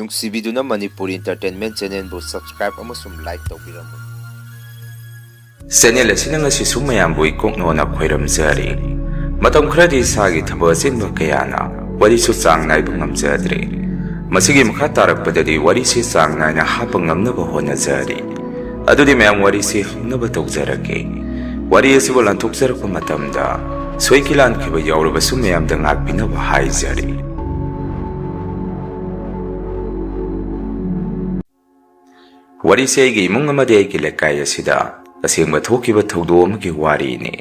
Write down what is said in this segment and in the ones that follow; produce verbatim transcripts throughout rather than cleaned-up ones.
ꯅꯨꯡꯁꯤꯕꯤꯗꯨꯅ Manipuri Entertainment Channelꯕꯨ subscribe ꯑꯃꯁꯨꯡ like ꯇꯧꯕꯤꯔꯝꯃꯨ꯫ Channel ꯑꯁꯤꯅ ꯉꯁꯤꯁꯨ ꯃꯌꯥꯝꯕꯨ ꯏꯀꯣꯛꯅꯣꯅ ꯈꯣꯏꯔꯝꯖꯔꯤ꯫ ꯃꯇꯝ ꯈꯔꯗꯤ ꯏꯁꯥꯒꯤ ꯊꯕꯛ ꯑꯆꯤꯟꯕ ꯀꯌꯥꯅ ꯋꯥꯔꯤꯁꯨ ꯆꯥꯡ ꯅꯥꯏꯕ ꯉꯝꯖꯗ꯭ꯔꯦ꯫ ꯃꯁꯤꯒꯤ ꯃꯈꯥ ꯇꯥꯔꯛꯄꯗꯗꯤ ꯋꯥꯔꯤꯁꯤ ꯆꯥꯡ ꯅꯥꯏꯅ ꯍꯥꯞꯄ ꯉꯝꯅꯕ ꯍꯣꯠꯅꯖꯔꯤ꯫ ꯑꯗꯨꯗꯤ ꯃꯌꯥꯝ, ꯋꯥꯔꯤꯁꯤ ꯍꯧꯅꯕ ꯇꯧꯖꯔꯒꯦ꯫ ꯋꯥꯔꯤ ꯑꯁꯤꯕꯨ ꯂꯥꯟꯊꯣꯛꯆꯔꯛꯄ ꯃꯇꯝꯗ ꯁꯣꯏꯈꯤ ꯂꯥꯟꯈꯤꯕ ꯌꯥꯎꯔꯕꯁꯨ ꯃꯌꯥꯝꯗ ꯉꯥꯛꯄꯤꯅꯕ ꯍꯥꯏꯖꯔꯤ꯫ ꯋꯥꯔꯤꯁꯦ ꯑꯩꯒꯤ ꯏꯃꯨꯡ ꯑꯃꯗꯤ ꯑꯩꯒꯤ ꯂꯩꯀꯥꯏ ꯑꯁꯤꯗ ꯑꯁꯦꯡꯕ ꯊꯣꯛꯈꯤꯕ ꯊꯧꯗꯣꯛ ꯑꯃꯒꯤ ꯋꯥꯔꯤꯅꯤ꯫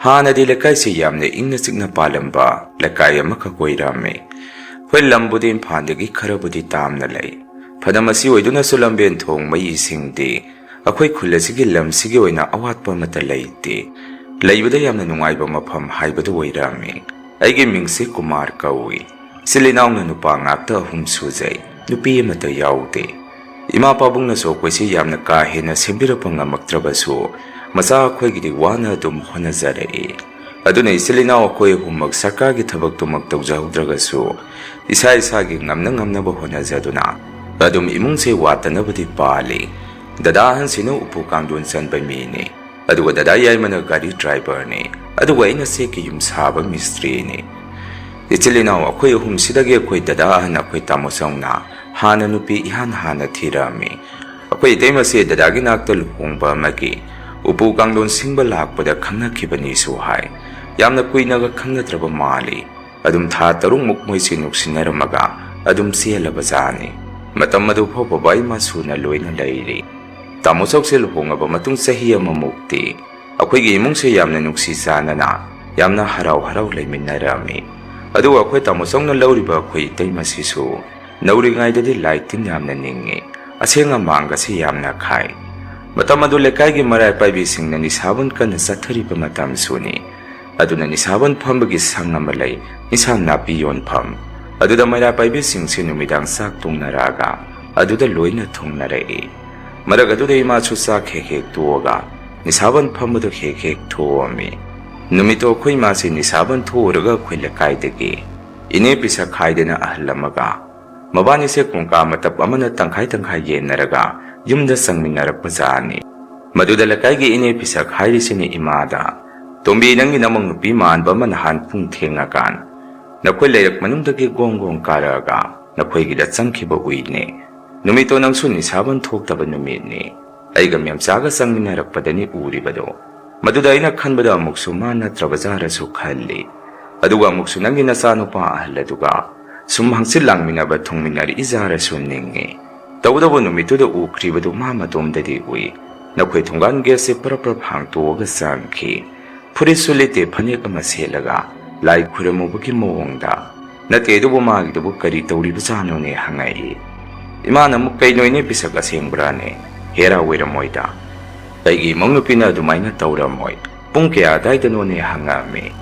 ꯍꯥꯟꯅꯗꯤ ꯂꯩꯀꯥꯏꯁꯤ ꯌꯥꯝꯅ ꯏꯪꯅ ꯆꯤꯛꯅ ꯄꯥꯜꯂꯝꯕ ꯂꯩꯀꯥꯏ ꯑꯃꯈꯛ ꯑꯣꯏꯔꯝꯃꯤ꯫ ꯍꯣꯏ, ꯂꯝꯕꯨꯗꯤ ꯏꯝꯐꯥꯜꯗꯒꯤ ꯈꯔꯕꯨꯗꯤ ꯇꯥꯝꯅ ꯂꯩ꯫ ꯐꯅ ꯃꯁꯤ ꯑꯣꯏꯗꯨꯅꯁꯨ ꯂꯝꯕꯦꯟ ꯊꯣꯡ, ꯃꯩ ꯏꯁꯤꯡꯗꯤ ꯑꯩꯈꯣꯏ ꯈꯨꯜ ꯑꯁꯤꯒꯤ ꯂꯝꯁꯤꯒꯤ ꯑꯣꯏꯅ ꯑꯋꯥꯠꯄ ꯑꯃꯠꯇ ꯂꯩꯇꯦ꯫ ꯂꯩꯕꯗ ꯌꯥꯝꯅ ꯅꯨꯡꯉꯥꯏꯕ ꯃꯐꯝ ꯍꯥꯏꯕꯗꯨ ꯑꯣꯏꯔꯝꯃꯤ꯫ ꯑꯩꯒꯤ ꯃꯤꯡꯁꯤ ꯀꯨꯃꯥꯔ ꯀꯧꯏ꯫ ꯏꯆꯤꯜ ꯏꯅꯥꯎꯅ ꯅꯨꯄꯥ ꯉꯥꯛꯇ ꯑꯍꯨꯝ ꯁꯨꯖꯩ, ꯅꯨꯄꯤ ꯑꯃꯠꯇ ꯌꯥꯎꯗꯦ꯫ ꯏꯃꯥ ꯄꯥꯕꯨꯡꯅꯁꯨ ꯑꯩꯈꯣꯏꯁꯤ ꯌꯥꯝꯅ ꯀꯥ ꯍꯦꯟꯅ ꯁꯦꯝꯕꯤꯔꯛꯄ ꯉꯝꯃꯛꯇ꯭ꯔꯕꯁꯨ, ꯃꯆꯥ ꯑꯩꯈꯣꯏꯒꯤꯗꯤ ꯋꯥꯅ ꯑꯗꯨꯝ ꯍꯣꯠꯅꯖꯔꯛꯏ꯫ ꯑꯗꯨꯅ ꯏꯆꯤꯜ ꯏꯅꯥꯎ ꯑꯩꯈꯣꯏ ꯑꯍꯨꯝꯃꯛ ꯁꯔꯀꯥꯔꯒꯤ ꯊꯕꯛꯇꯨꯃꯛ ꯇꯧꯖꯍꯧꯗ꯭ꯔꯒꯁꯨ, ꯏꯁꯥ ꯏꯁꯥꯒꯤ ꯉꯝꯅ ꯉꯝꯅꯕ ꯍꯣꯠꯅꯖꯗꯨꯅ ꯑꯗꯨꯝ ꯏꯃꯨꯡꯁꯦ ꯋꯥꯠꯇꯅꯕꯗꯤ ꯄꯥꯜꯂꯤ꯫ ꯗꯗꯥ ꯑꯍꯟꯁꯤꯅ ꯎꯄꯨ ꯀꯥꯡꯊꯣꯟ ꯆꯟꯕ ꯃꯤꯅꯤ, ꯑꯗꯨꯒ ꯗꯗꯥ ꯌꯥꯏꯃꯅ ꯒꯥꯔꯤ ꯗ꯭ꯔꯥꯏꯚꯔꯅꯤ, ꯑꯗꯨꯒ ꯑꯩꯅ ꯆꯦꯛꯀꯤ ꯌꯨꯝ ꯁꯥꯕ ꯃꯤꯁꯇ꯭ꯔꯤꯅꯤ꯫ ꯏꯆꯤꯜ ꯏꯅꯥꯎ ꯑꯩꯈꯣꯏ ꯑꯍꯨꯝꯁꯤꯗꯒꯤ ꯑꯩꯈꯣꯏ ꯗꯗꯥ ꯑꯍꯟ ꯑꯩꯈꯣꯏ ꯇꯥꯃꯣ ꯆꯧꯅ ꯍꯥꯟꯅ ꯅꯨꯄꯤ ꯏꯍꯥꯟ ꯍꯥꯟꯅ ꯊꯤꯔꯝꯃꯤ꯫ ꯑꯩꯈꯣꯏ ꯏꯇꯩꯃꯁꯦ ꯗꯗꯥꯒꯤ ꯅꯥꯛꯇ ꯂꯨꯍꯣꯡꯕ ꯑꯃꯒꯤ ꯎꯄꯨ ꯀꯥꯡꯊꯣꯟ ꯁꯤꯡꯕ ꯂꯥꯛꯄꯗ ꯈꯪꯅꯈꯤꯕꯅꯤꯁꯨ ꯍꯥꯏ꯫ ꯌꯥꯝꯅ ꯀꯨꯏꯅꯒ ꯈꯪꯅꯗ꯭ꯔꯕ ꯃꯥꯜꯂꯤ꯫ ꯑꯗꯨꯝ ꯊꯥ ꯇꯔꯨꯛꯃꯨꯛ ꯃꯣꯏꯁꯦ ꯅꯨꯡꯁꯤꯅꯔꯝꯃꯒ ꯑꯗꯨꯝ ꯆꯦꯜꯂꯕꯖꯥꯠꯅꯤ꯫ ꯃꯇꯝ ꯑꯗꯨ ꯐꯥꯎꯕ ꯏꯃꯥ ꯁꯨꯅ ꯂꯣꯏꯅ ꯂꯩꯔꯤ꯫ ꯇꯥꯃꯣ ꯆꯧꯁꯦ ꯂꯨꯍꯣꯡꯉꯕ ꯃꯇꯨꯡ ꯆꯍꯤ ꯑꯃꯃꯨꯛꯇꯤ ꯑꯩꯈꯣꯏꯒꯤ ꯏꯃꯨꯡꯁꯦ ꯌꯥꯝꯅ ꯅꯨꯡꯁꯤ ꯆꯥꯟꯅꯅ, ꯌꯥꯝꯅ ꯍꯔꯥꯎ ꯍꯔꯥꯎ ꯂꯩꯃꯤꯟꯅꯔꯝꯃꯤ꯫ ꯑꯗꯨꯒ ꯑꯩꯈꯣꯏ ꯇꯥꯃꯣ ꯆꯧꯅ ꯂꯧꯔꯤꯕ ꯑꯩꯈꯣꯏ ꯏꯇꯩꯃꯁꯤꯁꯨ ꯅꯧꯔꯤꯉꯩꯗꯗꯤ ꯂꯥꯏ ꯇꯤꯟ ꯌꯥꯝꯅ ꯅꯤꯡꯉꯤ, ꯑꯁꯦꯡ ꯑꯃꯥꯡꯒꯁꯤ ꯌꯥꯝꯅ ꯈꯥꯏ꯫ ꯃꯇꯝ ꯑꯗꯨ ꯂꯩꯀꯥꯏꯒꯤ ꯃꯔꯥꯏ ꯄꯥꯏꯕꯤꯁꯤꯡꯅ ꯅꯤꯁꯥꯕꯟ ꯀꯟꯅ ꯆꯠꯊꯔꯤꯕ ꯃꯇꯝꯁꯨꯅꯤ꯫ ꯑꯗꯨꯅ ꯅꯤꯁꯥꯕꯟ ꯐꯝꯕꯒꯤ ꯁꯪ ꯑꯃ ꯂꯩ, ꯏꯟꯁꯥꯡ ꯅꯥꯄꯤ ꯌꯣꯟꯐꯝ꯫ ꯑꯗꯨꯗ ꯃꯩꯔꯥ ꯄꯥꯏꯕꯤꯁꯤꯡꯁꯤ ꯅꯨꯃꯤꯗꯥꯡ ꯆꯥꯛ ꯇꯣꯡꯅꯔꯛꯑꯒ ꯑꯗꯨꯗ ꯂꯣꯏꯅ ꯊꯨꯡꯅꯔꯛꯏ꯫ ꯃꯔꯛ ꯑꯗꯨꯗ ꯏꯃꯥꯁꯨ ꯆꯥꯛ ꯍꯦꯛ ꯍꯦꯛ ꯇꯣꯛꯑꯒ ꯅꯤꯁꯥꯕꯟ ꯐꯝꯕꯗꯨ ꯍꯦꯛ ꯍꯦꯛ ꯊꯣꯛꯑꯝꯃꯤ꯫ ꯅꯨꯃꯤꯠꯇꯣ ꯑꯩꯈꯣꯏ ꯏꯃꯥꯁꯤ ꯅꯤꯁꯥꯕꯟ ꯊꯣꯛꯎꯔꯒ ꯑꯩꯈꯣꯏ ꯂꯩꯀꯥꯏꯗꯒꯤ ꯏꯅꯦ ꯄꯤꯁꯛ ꯈꯥꯏꯗꯅ ꯑꯍꯜ ꯑꯃꯒ ꯃꯕꯥꯅꯤꯁꯦ ꯀꯣꯡꯀꯥ ꯃꯇꯞ ꯑꯃꯅ ꯇꯪꯈꯥꯏ ꯇꯪꯈꯥꯏ ꯌꯦꯟꯅꯔꯒ ꯌꯨꯝꯗ ꯆꯪꯃꯤꯟꯅꯔꯛꯄꯖꯥꯠꯅꯤ꯫ ꯃꯗꯨꯗ ꯂꯩꯀꯥꯏꯒꯤ ꯏꯅꯦ ꯄꯤꯁꯛ ꯍꯥꯏꯔꯤꯁꯤꯅ ꯏꯃꯥꯗ, "ꯇꯣꯝꯕꯤ, ꯅꯪꯒꯤ ꯅꯃꯧ ꯅꯨꯄꯤ ꯃꯥꯟꯕ ꯑꯃ ꯅꯍꯥꯟ ꯄꯨꯡ ꯊꯦꯡꯉꯀꯥꯟ ꯅꯈꯣꯏ ꯂꯩꯔꯛ ꯃꯅꯨꯡꯗꯒꯤ ꯒꯣꯡ ꯒꯣꯡ ꯀꯥꯔꯛꯑꯒ ꯅꯈꯣꯏꯒꯤꯗ ꯆꯪꯈꯤꯕ ꯎꯏꯅꯦ꯫ ꯅꯨꯃꯤꯠꯇꯣ ꯅꯪꯁꯨ ꯅꯤꯁꯥꯕꯟ ꯊꯣꯛꯇꯕ ꯅꯨꯃꯤꯠꯅꯤ꯫ ꯑꯩꯒ ꯃꯦꯝꯆꯥꯒ ꯆꯪꯃꯤꯟꯅꯔꯛꯄꯗꯅꯤ ꯎꯔꯤꯕꯗꯣ꯫ ꯃꯗꯨꯗ ꯑꯩꯅ ꯈꯟꯕꯗ ꯑꯃꯨꯛꯁꯨ ꯃꯥ ꯅꯠꯇ꯭ꯔꯕꯖꯥꯔꯁꯨ ꯈꯜꯂꯤ꯫ ꯑꯗꯨꯒ ꯑꯃꯨꯛꯁꯨ ꯅꯪꯒꯤ ꯅꯆꯥꯅꯨꯄꯥ ꯑꯍꯜ ꯑꯗꯨꯒ ꯁꯨꯝ ꯍꯪꯆꯤꯠ ꯂꯥꯡꯃꯤꯟꯅꯕ ꯊꯨꯡꯃꯤꯟꯅꯔꯛꯏꯖꯥꯔꯁꯨ ꯅꯤꯡꯉꯤ꯫ ꯇꯧꯕꯇꯕꯨ ꯅꯨꯃꯤꯠꯇꯨꯗ ꯎꯈ꯭ꯔꯤꯕꯗꯨ ꯃꯥ ꯃꯇꯣꯝꯗꯗꯤ ꯎꯏ꯫ ꯅꯈꯣꯏ ꯊꯣꯡꯒꯥꯟ ꯒꯦꯠꯁꯦ ꯄ꯭ꯔꯞ ꯄ꯭ꯔꯞ ꯍꯥꯡꯇꯣꯛꯑꯒ ꯆꯪꯈꯤ꯫ ꯐꯨꯔꯤꯠꯁꯨ ꯂꯤꯠꯇꯦ, ꯐꯅꯦꯛ ꯑꯃ ꯁꯦꯠꯂꯒ ꯂꯥꯏ ꯈꯨꯔꯨꯝꯃꯨꯕꯒꯤ ꯃꯑꯣꯡꯗ꯫ ꯅꯠꯇꯦ, ꯑꯗꯨꯕꯨ ꯃꯥꯒꯤꯗꯨꯕꯨ ꯀꯔꯤ ꯇꯧꯔꯤꯕꯖꯥꯠꯅꯣꯅꯦ?" ꯍꯪꯉꯛꯏ꯫ ꯏꯃꯥꯅ ꯑꯃꯨꯛ, "ꯀꯩꯅꯣ ꯏꯅꯦ ꯄꯤꯁꯛ, ꯑꯁꯦꯡꯕ꯭ꯔꯥꯅꯦ? ꯍꯦꯔꯥ ꯑꯣꯏꯔꯝꯃꯣꯏꯗ꯫ ꯑꯩꯒꯤ ꯏꯃꯧ ꯅꯨꯄꯤꯅ ꯑꯗꯨꯃꯥꯏꯅ ꯇꯧꯔꯝꯃꯣꯏ꯫ ꯄꯨꯡ ꯀꯌꯥ ꯑꯗꯥꯏꯗꯅꯣꯅꯦ?" ꯍꯪꯉꯛꯑꯝꯃꯤ꯫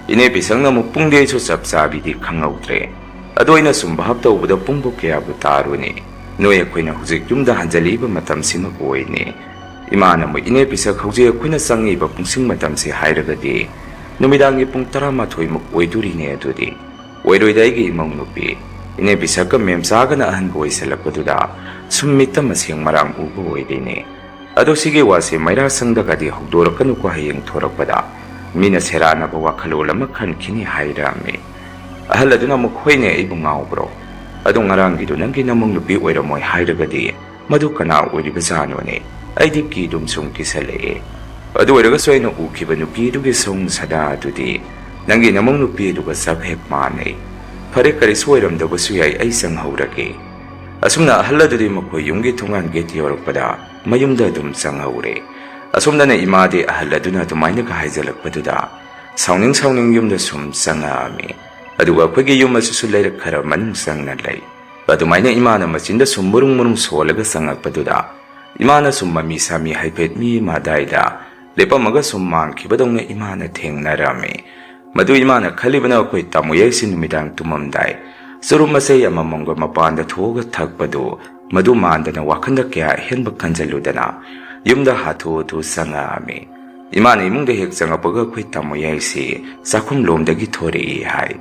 ꯏꯅꯦ ꯄꯤꯁꯛꯅ ꯑꯃꯨꯛ, "ꯄꯨꯡꯗꯤ ꯑꯩꯁꯨ ꯆꯞ ꯆꯥꯕꯤꯗꯤ ꯈꯪꯍꯧꯗ꯭ꯔꯦ꯫ ꯑꯗꯣ ꯑꯩꯅ ꯁꯨꯝ ꯚꯥꯞ ꯇꯧꯕꯗ ꯄꯨꯡꯕꯨ ꯀꯌꯥꯕꯨ ꯇꯥꯔꯨꯅꯤ? ꯅꯣꯏ ꯑꯩꯈꯣꯏꯅ ꯍꯧꯖꯤꯛ ꯌꯨꯝꯗ ꯍꯟꯖꯜꯂꯛꯏꯕ ꯃꯇꯝꯁꯤꯃꯛ ꯑꯣꯏꯅꯤ꯫" ꯏꯃꯥꯅ ꯑꯃꯨꯛ, "ꯏꯅꯦ ꯄꯤꯁꯛ, ꯍꯧꯖꯤꯛ ꯑꯩꯈꯣꯏꯅ ꯆꯪꯉꯤꯕ ꯄꯨꯡꯁꯤꯡ ꯃꯇꯝꯁꯤ ꯍꯥꯏꯔꯒꯗꯤ ꯅꯨꯃꯤꯗꯥꯡꯒꯤ ꯄꯨꯡ ꯇꯔꯥꯃꯥꯊꯣꯏꯃꯨꯛ ꯑꯣꯏꯗꯣꯔꯤꯅꯦ꯫ ꯑꯗꯨꯗꯤ ꯑꯣꯏꯔꯣꯏꯗ, ꯑꯩꯒꯤ ꯏꯃꯧ ꯅꯨꯄꯤ꯫ ꯏꯅꯦ ꯄꯤꯁꯛꯀ ꯃꯦꯝꯆꯥꯒꯅ ꯑꯍꯟꯕ ꯑꯣꯏꯁꯜꯂꯛꯄꯗꯨꯗ ꯁꯨꯝ ꯃꯤꯠꯇ ꯃꯁꯦꯡ ꯃꯔꯥꯡ ꯎꯕ ꯑꯣꯏꯔꯤꯅꯦ꯫ ꯑꯗꯣ ꯁꯤꯒꯤ ꯋꯥꯁꯦ ꯃꯩꯔꯥ ꯁꯪꯗꯒꯗꯤ ꯍꯧꯗꯣꯔꯛꯀꯅꯨꯀꯣ, ꯍꯌꯦꯡ ꯊꯣꯔꯛꯄꯗ ꯃꯤꯅ ꯁꯦꯔꯥꯟꯅꯕ ꯋꯥꯈꯜꯂꯣꯟ ꯑꯃ ꯈꯟꯈꯤꯅꯤ", ꯍꯥꯏꯔꯛꯑꯝꯃꯤ꯫ ꯑꯍꯜ ꯑꯗꯨꯅ ꯑꯃꯨꯛ, "ꯍꯣꯏꯅꯦ, ꯑꯩꯕꯨ ꯉꯥꯎꯕ꯭ꯔꯣ? ꯑꯗꯣ ꯉꯔꯥꯡꯒꯤꯗꯣ ꯅꯪꯒꯤ ꯅꯃꯧ ꯅꯨꯄꯤ ꯑꯣꯏꯔꯝꯃꯣꯏ ꯍꯥꯏꯔꯒꯗꯤ ꯃꯗꯨ ꯀꯅꯥ ꯑꯣꯏꯔꯤꯕꯖꯥꯠꯅꯣꯅꯦ? ꯑꯩꯗꯤ ꯀꯤꯗꯨꯝ ꯁꯨꯝ ꯀꯤꯁꯜꯂꯛꯑꯦ꯫ ꯑꯗꯨ ꯑꯣꯏꯔꯒꯁꯨ ꯑꯩꯅ ꯎꯈꯤꯕ ꯅꯨꯄꯤꯗꯨꯒꯤ ꯁꯑꯣꯡ ꯁꯥꯗꯥ ꯑꯗꯨꯗꯤ ꯅꯪꯒꯤ ꯅꯃꯧ ꯅꯨꯄꯤ ꯑꯗꯨꯒ ꯆꯞ ꯍꯦꯛ ꯃꯥꯟꯅꯩ꯫ ꯐꯔꯦ, ꯀꯔꯤꯁꯨ ꯑꯣꯏꯔꯝꯗꯕꯁꯨ ꯌꯥꯏ, ꯑꯩ ꯆꯪꯍꯧꯔꯒꯦ꯫" ꯑꯁꯨꯝꯅ ꯑꯍꯜ ꯑꯗꯨꯗꯤ ꯃꯈꯣꯏ ꯌꯨꯝꯒꯤ ꯊꯣꯡꯒꯥꯟ ꯒꯦꯠ ꯌꯧꯔꯛꯄꯗ ꯃꯌꯨꯝꯗ ꯑꯗꯨꯝ ꯆꯪꯍꯧꯔꯦ꯫ ꯑꯁꯣꯝꯗꯅ ꯏꯃꯥꯗꯤ ꯑꯍꯜ ꯑꯗꯨꯅ ꯑꯗꯨꯃꯥꯏꯅꯒ ꯍꯥꯏꯖꯜꯂꯛꯄꯗꯨꯗ ꯁꯥꯎꯅꯤꯡ ꯁꯥꯎꯅꯤꯡ ꯌꯨꯝꯗ ꯁꯨꯝ ꯆꯪꯉꯛꯑꯝꯃꯤ꯫ ꯑꯗꯨꯒ ꯑꯩꯈꯣꯏꯒꯤ ꯌꯨꯝ ꯑꯁꯤꯁꯨ ꯂꯩꯔꯛ ꯈꯔ ꯃꯅꯨꯡ ꯆꯪꯅ ꯂꯩ꯫ ꯑꯗꯨꯃꯥꯏꯅ ꯏꯃꯥꯅ ꯃꯆꯤꯟꯗ ꯁꯨꯝ ꯃꯨꯔꯨꯡ ꯃꯨꯔꯨꯡ ꯁꯣꯜꯂꯒ ꯆꯪꯉꯛꯄꯗꯨꯗ ꯏꯃꯥꯅ ꯁꯨꯝ ꯃꯃꯤ ꯁꯥꯃꯤ ꯍꯥꯏꯐꯦꯠ ꯃꯤ ꯑꯃ ꯑꯗꯥꯏꯗ ꯂꯦꯞꯄꯝꯃꯒ ꯁꯨꯝ ꯃꯥꯡꯈꯤꯕꯗꯧꯅ ꯏꯃꯥꯅ ꯊꯦꯡꯅꯔꯝꯃꯤ꯫ ꯃꯗꯨ ꯏꯃꯥꯅ ꯈꯜꯂꯤꯕꯅ ꯑꯩꯈꯣꯏ ꯇꯥꯃꯣ ꯌꯥꯏꯁꯤ ꯅꯨꯃꯤꯗꯥꯡ ꯇꯨꯝꯃꯝꯗꯥꯏ ꯆꯨꯔꯨꯞ ꯃꯆꯩ ꯑꯃꯃꯝꯒ ꯃꯄꯥꯟꯗ ꯊꯣꯛꯑꯒ ꯊꯛꯄꯗꯨ, ꯃꯗꯨ ꯃꯥꯟꯗꯅ ꯋꯥꯈꯜꯗ ꯀꯌꯥ ꯑꯍꯦꯟꯕ ꯈꯟꯖꯜꯂꯨꯗꯅ ꯌꯨꯝꯗ ꯍꯥꯊꯨ ꯍꯥꯊꯨ ꯆꯪꯉꯛꯑꯝꯃꯤ꯫ ꯏꯃꯥꯅ ꯏꯃꯨꯡꯗ ꯍꯦꯛ ꯆꯪꯉꯛꯄꯒ ꯑꯩꯈꯣꯏ ꯇꯥꯃꯣ ꯌꯥꯏꯁꯤ ꯆꯥꯛꯈꯨꯝ ꯂꯣꯝꯗꯒꯤ ꯊꯣꯔꯛꯏ ꯍꯥꯏ꯫